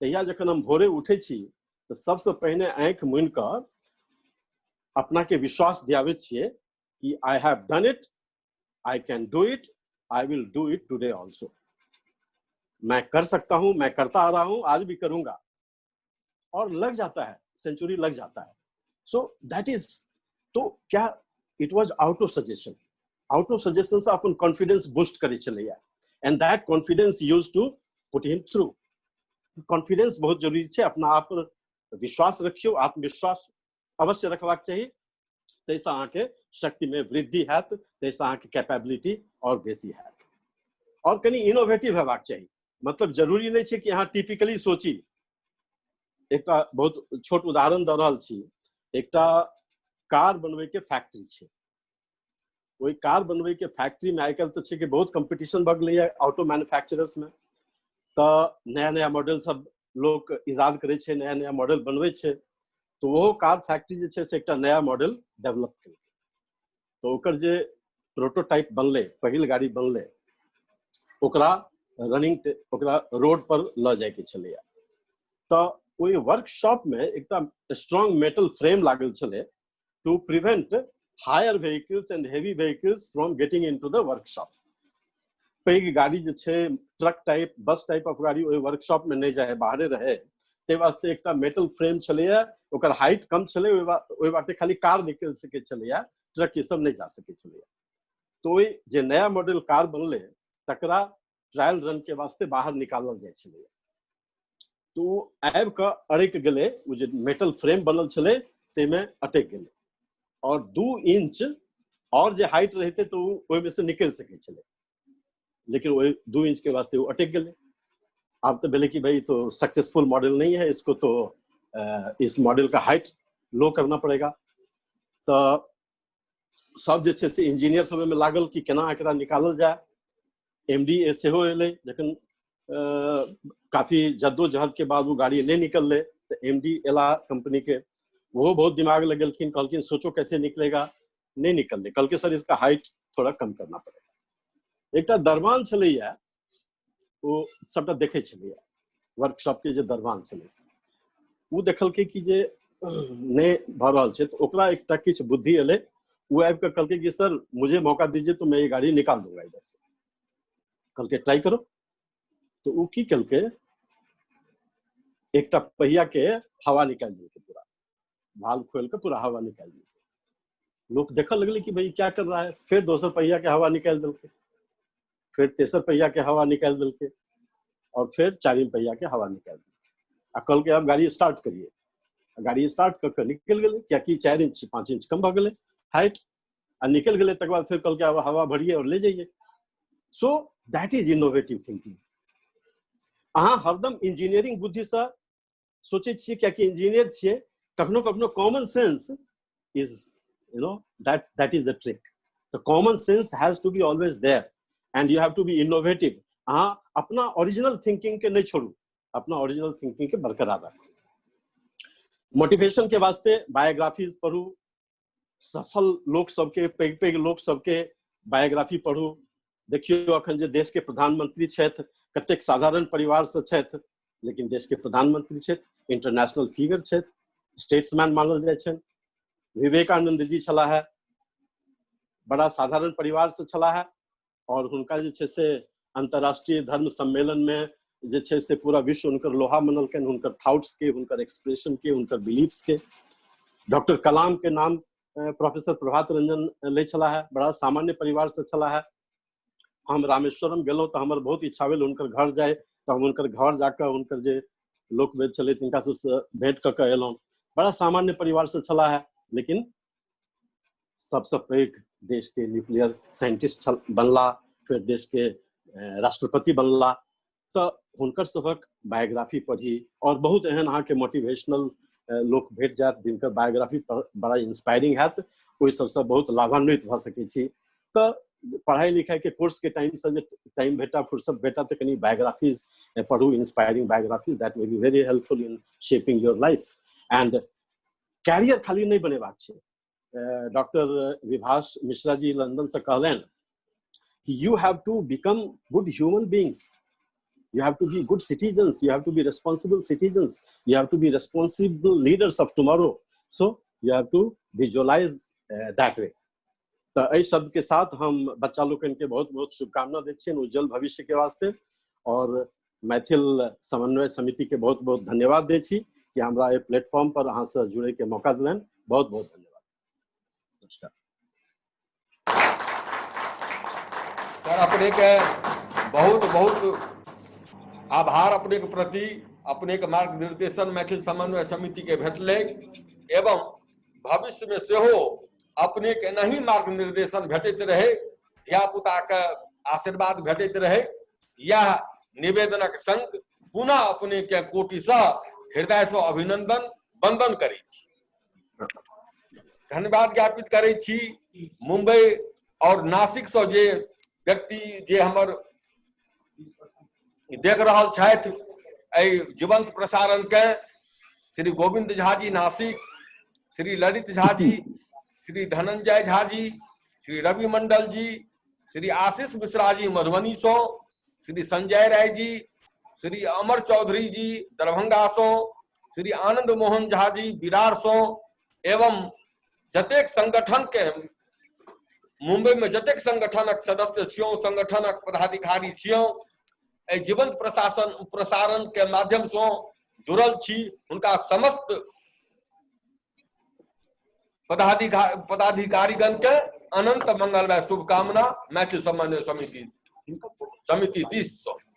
तहिया जखन हम भोरे उठै छी तऽ सबसँ पहिने आँखि मुनि कऽ अपना के विश्वास दियाबै छियै कि I have done it, I can do it, I will do it today also. मैं कर सकता हूं, मैं करता आ रहा हूं, आज भी करूंगा। और लग जाता है, सेंचुरी लग जाता है। सो that is, तो क्या it was auto suggestion. Auto suggestion से अपन कॉन्फिडेंस बूस्ट करै छलैया, and that confidence use to put him through. Confidence बहुत जरूरी छै। अपना आप पर विश्वास रखियौ, आत्मविश्वास अवश्य रखबाक चाही। ताहिसँ अहाँके शक्तिमे वृद्धि हैत, ताहिसँ अहाँके कैपेबिलिटी और बेसी हैत। और कनि इनोवेटिव हेबाक चाही। मतलब जरूरी नहि छै कि अहाँ टिपिकली सोची। एकटा बहुत छोट उदाहरण दऽ रहल छी। एकटा कार बनबैके फैक्ट्री छै। ओहि कार बनबैके फैक्ट्रीमे आइ काल्हि तऽ छै कि बहुत कम्पीटिशन भऽ गेलैए ऑटो मैन्युफैक्चरर्समे। तऽ नया नया मॉडल सब लोक इजाद करै छै, नया नया मॉडल बनबै छै। तऽ ओहो कार फैक्ट्री जे छै से एकटा नया मॉडल डेवलप केलकै। तऽ ओकर जे प्रोटोटाइप बनलै, पहिल गाड़ी बनलै, ओकरा रनिंग, ओकरा रोड पर लऽ जायके छलैया। तऽ ओहि वर्कशॉपमे एकटा स्ट्रॉन्ग मेटल फ्रेम लागल छलै to prevent higher vehicles and heavy vehicles from getting into the workshop. पैघ गाड़ी जे छै, truck type, bus type of गाड़ी ओहि वर्कशॉप में नहि जाय, बाहरे रहे, ताहि वास्ते एकटा मेटल फ्रेम छलैया। ओकर हाइट कम छलै, ओहि बाटे खाली कार निकलि सकै छलैया, ट्रक ई सब नहि जा सकै छलैया। तऽ ओहि जे नया मॉडल कार बनलै तकरा ट्रायल रन के वास्ते बाहर निकालल जाइ छलैया। तऽ ओ आबि कऽ अड़कि गेलै, ओ जे मेटल फ्रेम बनल छलै ताहिमे अटकि गेलै, और 2 इंच और जे हाइट रहितै तऽ ओ ओहिमे से निकलि सकै छलै। लेकिन वही 2 इंच के वास्ते वो अटक गए। आब तो भेलै कि भाई तो सक्सेसफुल मॉडल नहीं है, इसको तो इस मॉडल का हाइट लो करना पड़ेगा। तो सब जे छै से इंजीनियर सब में लागल कि केना एकरा निकालल जाए। एमडीए सेहो एलै, जखन काफी जद्दोजहद के बाद वो गाड़ी नहीं निकललै तो एमडी एला कंपनी के, वो बहुत दिमाग लगेलखिन, कहलखिन सोचो कैसे निकलेगा, नहीं निकललै, कहलकै सर इसका हाइट थोड़ा कम करना पड़ेगा। एकटा दरबान छलैया, ओ सबटा देखै छलैया, वर्कशॉप के जे दरबान छलै से ओ देखलकै कि जे नहि भऽ रहल छै, तऽ ओकरा एकटा किछु बुद्धि एलै, ओ आबि कऽ कहलकै कि सर मुझे मौका दीजिए तो मैं ये गाड़ी निकाल दूंगा इधर से। कहलकै ट्राई करो। तो ओ की केलकै, एकटा पहिया के हवा निकालि देलकै, पूरा भाल खोलि कऽ पूरा हवा निकालि देलकै। लोक देखऽ लगलै कि भाई क्या कर रहा है। फिर दोसर पहिया के हवा निकालि देलकै, फिर तेसर पहिया के हवा निकालि देलकै, और फिर चारिम पहिया के हवा निकालि देलकै। आ कहलकै अब गाड़ी स्टार्ट करिए। गाड़ी स्टार्ट कऽ कऽ निकलि गेलै, कियाकि 4 इंच 5 इंच कम भऽ गेलै हाइट, आ निकलि गेलै। तकर बाद फेर कहलकै अब हवा भरिए और ले जाइए। So that is innovative thinking. अहाँ हरदम इंजीनियरिंग बुद्धिसँ सोचै छियै, कियाकि इंजीनियर छियै। कखनो कखनो common sense is, you know, that is the trick. The common sense has to be always there and you have to be innovative. अहाँ अपना ओरिजिनल थिंकिंग के नहीं छोड़ू, अपना ओरिजिनल थिंकिंग के बरकरार राखू। मोटिवेशन के वास्ते बायोग्राफीज पढ़ू, सफल लोक सबके, पैघ पैघ लोक सबके बायोग्राफी पढ़ू। देखियौ अखन जे देश के प्रधानमंत्री छथि, कतेक साधारण परिवार से छथि, लेकिन देश के प्रधानमंत्री छथि, इंटरनेशनल फिगर छथि, स्टेट्समैन मानल जाइ छनि। विवेकानंद जी छलाह है, बड़ा साधारण परिवार से छलाह है, और हुनका जे छै से अंतर्राष्ट्रीय धर्म सम्मेलन में जे छै से पूरा विश्व हुनकर लोहा मनलकनि, हुनकर थॉट्स के, हुनकर एक्सप्रेशन के, हुनकर बिलीफ्स के। डॉक्टर कलाम के नाम प्रोफेसर प्रभात रंजन लै छलाह है, बड़ा सामान्य परिवार से छलाह है। हम रामेश्वरम गेलहुँ तऽ हमर बहुत इच्छा भेल हुनकर घर जाय, तऽ हम हुनकर घर जाकऽ हुनकर जे लोकवेद छलै तिनका सबसँ भेंट कऽ कऽ एलहुँ। बड़ा सामान्य परिवार से छलाह है, लेकिन सबसँ पैघ देश के न्यूक्लियर साइंटिस्ट बनला, फिर देश के राष्ट्रपति बनला। तऽ हुनकर सभक बायोग्राफी पढ़ी, और बहुत एहन अहाँके मोटिवेशनल लोक भेट जायत जिनकर बायोग्राफी बड़ा इंस्पायरिंग हैत, ओहि सबसँ बहुत लाभान्वित भऽ सकै छी। तऽ पढ़ाई लिखाई के कोर्स के टाइम से जे टाइम भेटा, फुर्सत भेटा, तऽ कनि बायोग्राफीज पढ़ू, inspiring biographies, that may be very helpful in shaping your life. And career खाली नहि बनेबाक छै। डॉक्टर विभाष मिश्रा जी लंदन से कहलनि कि you have to become good human beings, you have to be good citizens, you have to be responsible citizens, you have to be responsible leaders of tomorrow. So you have to visualize that way. तऽ एहि शब्द के साथ हम बच्चा लोकनि के बहुत बहुत शुभकामना दै छियनि उज्जवल भविष्य के वास्ते, और मैथिल समन्वय समिति के बहुत बहुत धन्यवाद दै छी कि हमरा एहि प्लेटफॉर्म पर अहाँ से जुड़े के मौका देलनि। बहुत बहुत धन्यवाद, नमस्कार। सर अपने के बहुत बहुत आभार, अपने के प्रति अपने के मार्गनिर्देशन मैथिल समन्वय समिति के भेटलै, एवं भविष्य में सेहो अपने के एनाही मार्गनिर्देशन भेटैत रहे, धिया पुता के आशीर्वाद भेटैत रहे, यह निवेदनक संग पुनः अपने के कोटिसँ हृदय से अभिनंदन वंदन करै छी, धन्यवाद ज्ञापित करै छी। मुंबई और नासिक से जे व्यक्ति जे हमर देख रहल छथि एहि जीवंत प्रसारण के, श्री गोविंद झा जी नासिक, श्री ललित झा जी, श्री धनंजय झा जी, श्री रवि मंडल जी, श्री आशीष मिश्रा जी मधुबनी सो, श्री संजय राय जी, श्री अमर चौधरी जी दरभंगा सो, श्री आनंद मोहन झा जी बिरार सो, एवं जतेक संगठन के मुंबई में जतेक संगठनक सदस्य छियौ, संगठनक पदाधिकारी छियौ, एहि जीवंत प्रशासन प्रसारण के माध्यम से जुड़ल छी, हुनका समस्त पदाधिकारीगण के अनंत मंगलमय शुभकामना मैथिल समन्वय समिति दिस से।